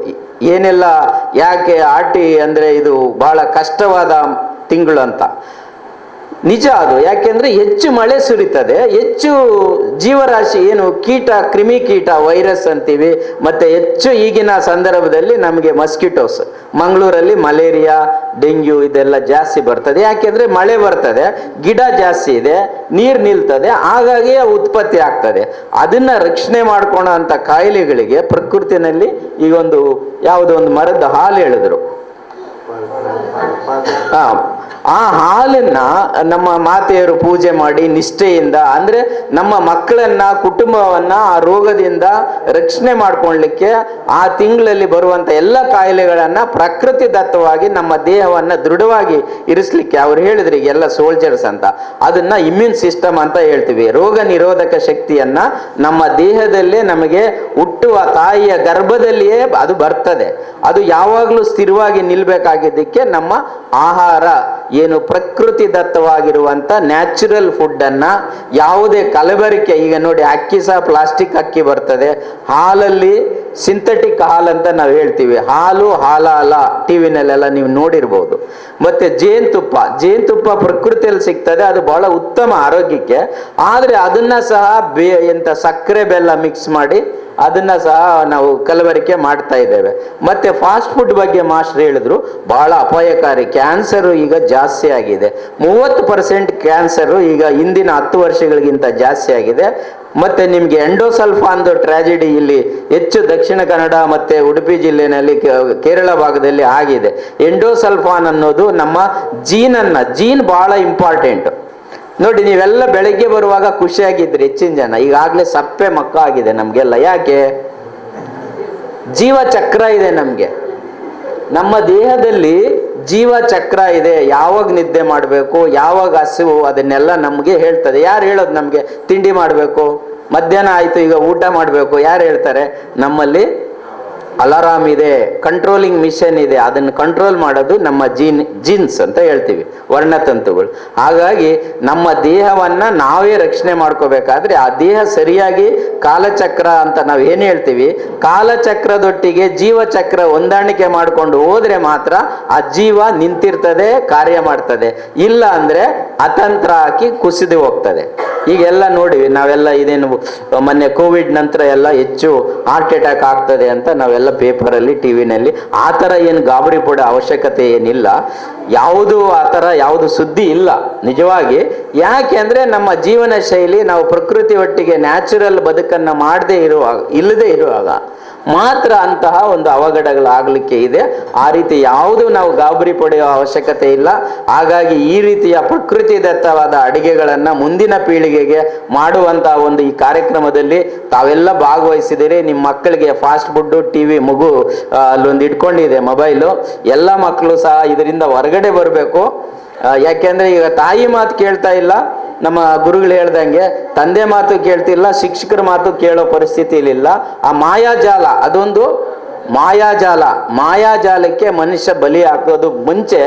ಏನೆಲ್ಲ, ಯಾಕೆ ಆಟಿ ಅಂದ್ರೆ ಇದು ಬಹಳ ಕಷ್ಟವಾದ ತಿಂಗಳು ಅಂತ. ನಿಜ ಅದು. ಯಾಕೆಂದ್ರೆ ಹೆಚ್ಚು ಮಳೆ ಸುರಿತದೆ, ಹೆಚ್ಚು ಜೀವರಾಶಿ ಏನು ಕೀಟ, ಕ್ರಿಮಿ ಕೀಟ, ವೈರಸ್ ಅಂತೀವಿ. ಮತ್ತೆ ಹೆಚ್ಚು ಈಗಿನ ಸಂದರ್ಭದಲ್ಲಿ ನಮಗೆ ಮಸ್ಕಿಟೋಸ್, ಮಂಗಳೂರಲ್ಲಿ ಮಲೇರಿಯಾ, ಡೆಂಗ್ಯೂ ಇದೆಲ್ಲ ಜಾಸ್ತಿ ಬರ್ತದೆ. ಯಾಕೆಂದ್ರೆ ಮಳೆ ಬರ್ತದೆ, ಗಿಡ ಜಾಸ್ತಿ ಇದೆ, ನೀರು ನಿಲ್ತದೆ, ಹಾಗಾಗಿ ಉತ್ಪತ್ತಿ ಆಗ್ತದೆ. ಅದನ್ನ ರಕ್ಷಣೆ ಮಾಡ್ಕೊಳೋ ಅಂತ ಕಾಯಿಲೆಗಳಿಗೆ ಪ್ರಕೃತಿನಲ್ಲಿ ಈಗ ಒಂದು ಯಾವುದೋ ಒಂದು ಮರದ ಹಾಲು ಹೇಳಿದ್ರು, ಆ ಹಾಲನ್ನ ನಮ್ಮ ಮಾತೆಯರು ಪೂಜೆ ಮಾಡಿ ನಿಷ್ಠೆಯಿಂದ, ಅಂದ್ರೆ ನಮ್ಮ ಮಕ್ಕಳನ್ನ, ಕುಟುಂಬವನ್ನ ಆ ರೋಗದಿಂದ ರಕ್ಷಣೆ ಮಾಡ್ಕೊಳ್ಲಿಕ್ಕೆ ಆ ತಿಂಗಳಲ್ಲಿ ಬರುವಂತ ಎಲ್ಲ ಕಾಯಿಲೆಗಳನ್ನ ಪ್ರಕೃತಿ ದತ್ತವಾಗಿ ನಮ್ಮ ದೇಹವನ್ನ ದೃಢವಾಗಿ ಇರಿಸ್ಲಿಕ್ಕೆ ಅವ್ರು ಹೇಳಿದ್ರು ಈಗ ಎಲ್ಲ ಸೋಲ್ಜರ್ಸ್ ಅಂತ, ಅದನ್ನ ಇಮ್ಯೂನ್ ಸಿಸ್ಟಮ್ ಅಂತ ಹೇಳ್ತೀವಿ. ರೋಗ ನಿರೋಧಕ ಶಕ್ತಿಯನ್ನ ನಮ್ಮ ದೇಹದಲ್ಲೇ ನಮಗೆ ಹುಟ್ಟುವ ತಾಯಿಯ ಗರ್ಭದಲ್ಲಿಯೇ ಅದು ಬರ್ತದೆ. ಅದು ಯಾವಾಗ್ಲೂ ಸ್ಥಿರವಾಗಿ ನಿಲ್ಬೇಕಾಗಿದ್ದಕ್ಕೆ ನಮ್ಮ ಆಹಾರ ಏನು ಪ್ರಕೃತಿ ದತ್ತವಾಗಿರುವಂತ ನ್ಯಾಚುರಲ್ ಫುಡ್ ಅನ್ನ, ಯಾವುದೇ ಕಲಬೆರಕೆ, ಈಗ ನೋಡಿ ಅಕ್ಕಿ ಸಹ ಪ್ಲಾಸ್ಟಿಕ್ ಅಕ್ಕಿ ಬರ್ತದೆ, ಹಾಲಲ್ಲಿ ಸಿಂಥೆಟಿಕ್ ಹಾಲು ಅಂತ ನಾವು ಹೇಳ್ತೀವಿ, ಹಾಲು ಹಾಲಾಲ ಟಿವಿನಲ್ಲೆಲ್ಲ ನೀವು ನೋಡಿರ್ಬೋದು. ಮತ್ತೆ ಜೇನುತುಪ್ಪ, ಜೇನುತುಪ್ಪ ಪ್ರಕೃತಿಯಲ್ಲಿ ಸಿಗ್ತದೆ, ಅದು ಬಹಳ ಉತ್ತಮ ಆರೋಗ್ಯಕ್ಕೆ. ಆದ್ರೆ ಅದನ್ನ ಸಹ ಎಂತ ಸಕ್ಕರೆ ಬೆಲ್ಲ ಮಿಕ್ಸ್ ಮಾಡಿ ಅದನ್ನ ಸಹ ನಾವು ಕಲಬೆರಕೆ ಮಾಡ್ತಾ ಇದ್ದೇವೆ. ಮತ್ತೆ ಫಾಸ್ಟ್ ಫುಡ್ ಬಗ್ಗೆ ಮಾಸ್ಟರ್ ಹೇಳಿದ್ರು, ಬಹಳ ಅಪಾಯಕಾರಿ. ಕ್ಯಾನ್ಸರ್ ಈಗ ಜಾಸ್ತಿ ಆಗಿದೆ, 30% ಕ್ಯಾನ್ಸರ್ ಈಗ ಹಿಂದಿನ 10 ವರ್ಷಗಳಿಗಿಂತ ಜಾಸ್ತಿ ಆಗಿದೆ. ಮತ್ತೆ ನಿಮ್ಗೆ ಎಂಡೋಸಲ್ಫಾನ್ದು ಟ್ರಾಜಿಡಿ ಇಲ್ಲಿ ಹೆಚ್ಚು ದಕ್ಷಿಣ ಕನ್ನಡ ಮತ್ತೆ ಉಡುಪಿ ಜಿಲ್ಲೆನಲ್ಲಿ, ಕೇರಳ ಭಾಗದಲ್ಲಿ ಆಗಿದೆ. ಎಂಡೋಸಲ್ಫಾನ್ ಅನ್ನೋದು ನಮ್ಮ ಜೀನ್ ಬಹಳ ಇಂಪಾರ್ಟೆಂಟ್. ನೋಡಿ, ನೀವೆಲ್ಲ ಬೆಳಗ್ಗೆ ಬರುವಾಗ ಖುಷಿಯಾಗಿದ್ರಿ ಹೆಚ್ಚಿನ ಜನ, ಈಗಾಗ್ಲೇ ಸಪ್ಪೆ ಮಕ್ಕ ಆಗಿದೆ ನಮ್ಗೆಲ್ಲ. ಯಾಕೆ? ಜೀವಚಕ್ರ ಇದೆ ನಮ್ಗೆ, ನಮ್ಮ ದೇಹದಲ್ಲಿ ಜೀವಚಕ್ರ ಇದೆ. ಯಾವಾಗ ನಿದ್ದೆ ಮಾಡಬೇಕು, ಯಾವಾಗ ಹಸಿವು, ಅದನ್ನೆಲ್ಲ ನಮ್ಗೆ ಹೇಳ್ತದೆ. ಯಾರು ಹೇಳೋದು ನಮ್ಗೆ? ತಿಂಡಿ ಮಾಡ್ಬೇಕು, ಮಧ್ಯಾಹ್ನ ಆಯ್ತು ಈಗ ಊಟ ಮಾಡ್ಬೇಕು, ಯಾರು ಹೇಳ್ತಾರೆ? ನಮ್ಮಲ್ಲಿ ಅಲಾರಾಮ್ ಇದೆ, ಕಂಟ್ರೋಲಿಂಗ್ ಮಿಷನ್ ಇದೆ, ಅದನ್ನು ಕಂಟ್ರೋಲ್ ಮಾಡೋದು ನಮ್ಮ ಜೀನ್ಸ್ ಅಂತ ಹೇಳ್ತೀವಿ, ವರ್ಣತಂತುಗಳು. ಹಾಗಾಗಿ ನಮ್ಮ ದೇಹವನ್ನ ನಾವೇ ರಕ್ಷಣೆ ಮಾಡ್ಕೋಬೇಕಾದ್ರೆ ಆ ದೇಹ ಸರಿಯಾಗಿ ಕಾಲಚಕ್ರ ಅಂತ ನಾವ್ ಏನ್ ಹೇಳ್ತೀವಿ, ಕಾಲಚಕ್ರದೊಟ್ಟಿಗೆ ಜೀವಚಕ್ರ ಹೊಂದಾಣಿಕೆ ಮಾಡ್ಕೊಂಡು ಹೋದ್ರೆ ಮಾತ್ರ ಆ ಜೀವ ನಿಂತಿರ್ತದೆ, ಕಾರ್ಯ ಮಾಡ್ತದೆ. ಇಲ್ಲ ಅಂದ್ರೆ ಅತಂತ್ರ ಹಾಕಿ ಕುಸಿದು ಹೋಗ್ತದೆ. ಈಗೆಲ್ಲ ನೋಡಿವಿ ನಾವೆಲ್ಲ, ಇದೇನು ಮೊನ್ನೆ ಕೋವಿಡ್ ನಂತರ ಎಲ್ಲ ಹೆಚ್ಚು ಹಾರ್ಟ್ ಅಟ್ಯಾಕ್ ಆಗ್ತದೆ ಅಂತ ನಾವೆಲ್ಲ ಪೇಪರಲ್ಲಿ, ಟಿವಿನಲ್ಲಿ. ಆ ಥರ ಏನು ಗಾಬರಿ ಪಡೋ ಅವಶ್ಯಕತೆ ಏನಿಲ್ಲ, ಯಾವುದು ಆ ಥರ ಯಾವುದು ಸುದ್ದಿ ಇಲ್ಲ ನಿಜವಾಗಿ. ಯಾಕೆ ಅಂದ್ರೆ ನಮ್ಮ ಜೀವನ ಶೈಲಿ, ನಾವು ಪ್ರಕೃತಿ ಒಟ್ಟಿಗೆ ನ್ಯಾಚುರಲ್ ಬದುಕನ್ನ ಮಾಡದೇ ಇರುವಾಗ, ಇಲ್ಲದೆ ಇರುವಾಗ ಮಾತ್ರ ಅಂತಹ ಒಂದು ಅವಘಡಗಳಾಗ್ಲಿಕ್ಕೆ ಇದೆ. ಆ ರೀತಿ ಯಾವುದು ನಾವು ಗಾಬರಿ ಪಡೆಯುವ ಅವಶ್ಯಕತೆ ಇಲ್ಲ. ಹಾಗಾಗಿ ಈ ರೀತಿಯ ಪ್ರಕೃತಿ ಪ್ರಕೃತಿ ದತ್ತವಾದ ಅಡಿಗೆಗಳನ್ನು ಮುಂದಿನ ಪೀಳಿಗೆಗೆ ಮಾಡುವಂತಹ ಒಂದು ಈ ಕಾರ್ಯಕ್ರಮದಲ್ಲಿ ತಾವೆಲ್ಲ ಭಾಗವಹಿಸಿದಿರಿ. ನಿಮ್ಮ ಮಕ್ಕಳಿಗೆ fast food, TV, ಮಗು ಅಲ್ಲೊಂದು ಇಟ್ಕೊಂಡಿದೆ ಮೊಬೈಲು, ಎಲ್ಲ ಮಕ್ಕಳು ಸಹ ಇದರಿಂದ ಹೊರಗಡೆ ಬರಬೇಕು. ಯಾಕೆಂದ್ರೆ ಈಗ ತಾಯಿ ಮಾತು ಕೇಳ್ತಾ ಇಲ್ಲ, ನಮ್ಮ ಗುರುಗಳು ಹೇಳ್ದಂಗೆ ತಂದೆ ಮಾತು ಕೇಳ್ತಿಲ್ಲ, ಶಿಕ್ಷಕರ ಮಾತು ಕೇಳೋ ಪರಿಸ್ಥಿತಿಲಿಲ್ಲ. ಆ ಮಾಯಾಜಾಲ, ಅದೊಂದು ಮಾಯಾಜಾಲ, ಮಾಯಾಜಾಲಕ್ಕೆ ಮನುಷ್ಯ ಬಲಿ ಹಾಕೋದು ಮುಂಚೆ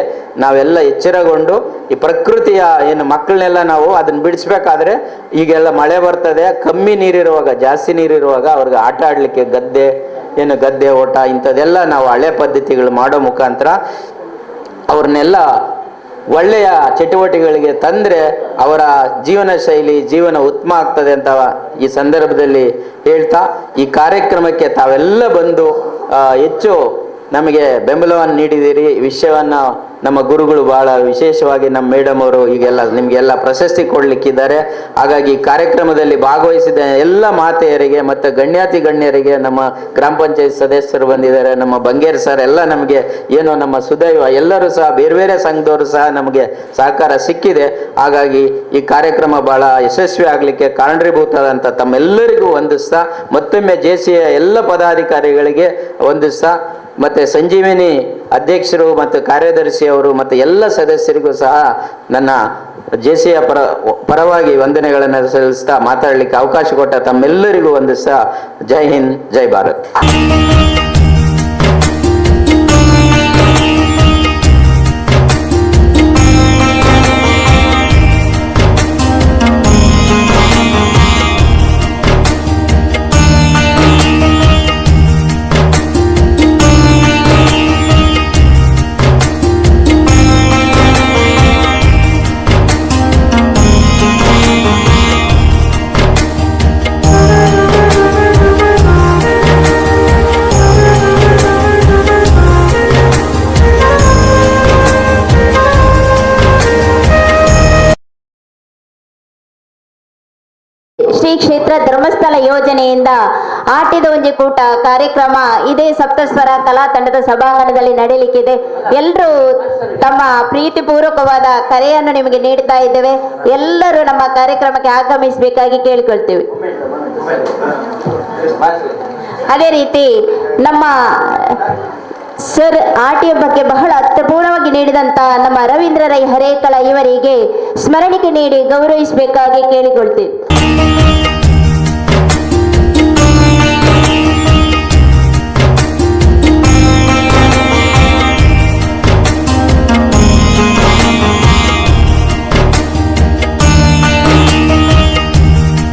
ನಾವೆಲ್ಲ ಎಚ್ಚರಗೊಂಡು ಈ ಪ್ರಕೃತಿಯ ಏನು ಮಕ್ಕಳನ್ನೆಲ್ಲ ನಾವು ಅದನ್ನ ಬಿಡಿಸ್ಬೇಕಾದ್ರೆ, ಈಗೆಲ್ಲ ಮಳೆ ಬರ್ತದೆ, ಕಮ್ಮಿ ನೀರಿರುವಾಗ, ಜಾಸ್ತಿ ನೀರಿರುವಾಗ ಅವ್ರಿಗೆ ಆಟ ಆಡ್ಲಿಕ್ಕೆ ಗದ್ದೆ ಏನು ಗದ್ದೆ ಓಟ ಇಂಥದ್ದೆಲ್ಲ ನಾವು ಹಳೆ ಪದ್ಧತಿಗಳು ಮಾಡೋ ಮುಖಾಂತರ ಅವ್ರನ್ನೆಲ್ಲ ಒಳ್ಳೆಯ ಚಟುವಟಿಕೆಗಳಿಗೆ ತಂದರೆ ಅವರ ಜೀವನ ಶೈಲಿ, ಜೀವನ ಉತ್ತಮ ಆಗ್ತದೆ ಅಂತ ಈ ಸಂದರ್ಭದಲ್ಲಿ ಹೇಳ್ತಾ, ಈ ಕಾರ್ಯಕ್ರಮಕ್ಕೆ ತಾವೆಲ್ಲ ಬಂದು ಹೆಚ್ಚು ನಮಗೆ ಬೆಂಬಲವನ್ನು ನೀಡಿದ್ದೀರಿ. ವಿಷಯವನ್ನು ನಮ್ಮ ಗುರುಗಳು ಬಹಳ ವಿಶೇಷವಾಗಿ ನಮ್ಮ ಮೇಡಮ್ ಅವರು ಈಗೆಲ್ಲ ನಿಮಗೆಲ್ಲ ಪ್ರಶಸ್ತಿ ಕೊಡಲಿಕ್ಕಿದ್ದಾರೆ. ಹಾಗಾಗಿ ಈ ಕಾರ್ಯಕ್ರಮದಲ್ಲಿ ಭಾಗವಹಿಸಿದ ಎಲ್ಲ ಮಾತೆಯರಿಗೆ ಮತ್ತು ಗಣ್ಯಾತಿ ಗಣ್ಯರಿಗೆ, ನಮ್ಮ ಗ್ರಾಮ ಪಂಚಾಯತ್ ಸದಸ್ಯರು ಬಂದಿದ್ದಾರೆ, ನಮ್ಮ ಬಂಗೇರ್ ಸರ್ ಎಲ್ಲ ನಮಗೆ ಏನೋ ನಮ್ಮ ಸುದೈವ ಎಲ್ಲರೂ ಸಹ ಬೇರೆ ಬೇರೆ ಸಂಘದವರು ಸಹ ನಮಗೆ ಸಹಕಾರ ಸಿಕ್ಕಿದೆ. ಹಾಗಾಗಿ ಈ ಕಾರ್ಯಕ್ರಮ ಬಹಳ ಯಶಸ್ವಿ ಆಗಲಿಕ್ಕೆ ಕಾರಣೀಭೂತರಾದಂಥ ತಮ್ಮೆಲ್ಲರಿಗೂ ವಂದಿಸ್ತಾ, ಮತ್ತೊಮ್ಮೆ ಜೆಸಿಯ ಎಲ್ಲ ಪದಾಧಿಕಾರಿಗಳಿಗೆ ವಂದಿಸ್ತಾ, ಮತ್ತು ಸಂಜೀವಿನಿ ಅಧ್ಯಕ್ಷರು ಮತ್ತು ಕಾರ್ಯದರ್ಶಿಯವರು ಮತ್ತು ಎಲ್ಲ ಸದಸ್ಯರಿಗೂ ಸಹ ನನ್ನ ಜೆಸಿಯ ಪರವಾಗಿ ವಂದನೆಗಳನ್ನು ಸಲ್ಲಿಸ್ತಾ, ಮಾತಾಡಲಿಕ್ಕೆ ಅವಕಾಶ ಕೊಟ್ಟ ತಮ್ಮೆಲ್ಲರಿಗೂ ವಂದಿಸ್ತಾ, ಜೈ ಹಿಂದ್, ಜೈ ಭಾರತ್. ಶ್ರೀ ಕ್ಷೇತ್ರ ಧರ್ಮಸ್ಥಳ ಯೋಜನೆಯಿಂದ ಆಟಿದ ಒಂಜಿ ಕೂಟ ಕಾರ್ಯಕ್ರಮ ಇದೇ ಸಪ್ತಸ್ವರ ಕಲಾ ತಂಡದ ಸಭಾಂಗಣದಲ್ಲಿ ನಡೆಯಲಿಕ್ಕಿದೆ. ಎಲ್ಲರೂ ತಮ್ಮ ಪ್ರೀತಿಪೂರ್ವಕವಾದ ಕರೆಯನ್ನು ನಿಮಗೆ ನೀಡ್ತಾ ಇದ್ದೇವೆ. ಎಲ್ಲರೂ ನಮ್ಮ ಕಾರ್ಯಕ್ರಮಕ್ಕೆ ಆಗಮಿಸಬೇಕಾಗಿ ಕೇಳಿಕೊಳ್ತೇವೆ. ಅದೇ ರೀತಿ ನಮ್ಮ ಸರ್ ಆಟಿಯ ಬಗ್ಗೆ ಬಹಳ ಅರ್ಥಪೂರ್ಣವಾಗಿ ನೀಡಿದಂತ ನಮ್ಮ ರವೀಂದ್ರ ರೈ ಹರೇಕಳ ಇವರಿಗೆ ಸ್ಮರಣಿಕೆ ನೀಡಿ ಗೌರವಿಸಬೇಕಾಗಿ ಕೇಳಿಕೊಳ್ತೇವೆ.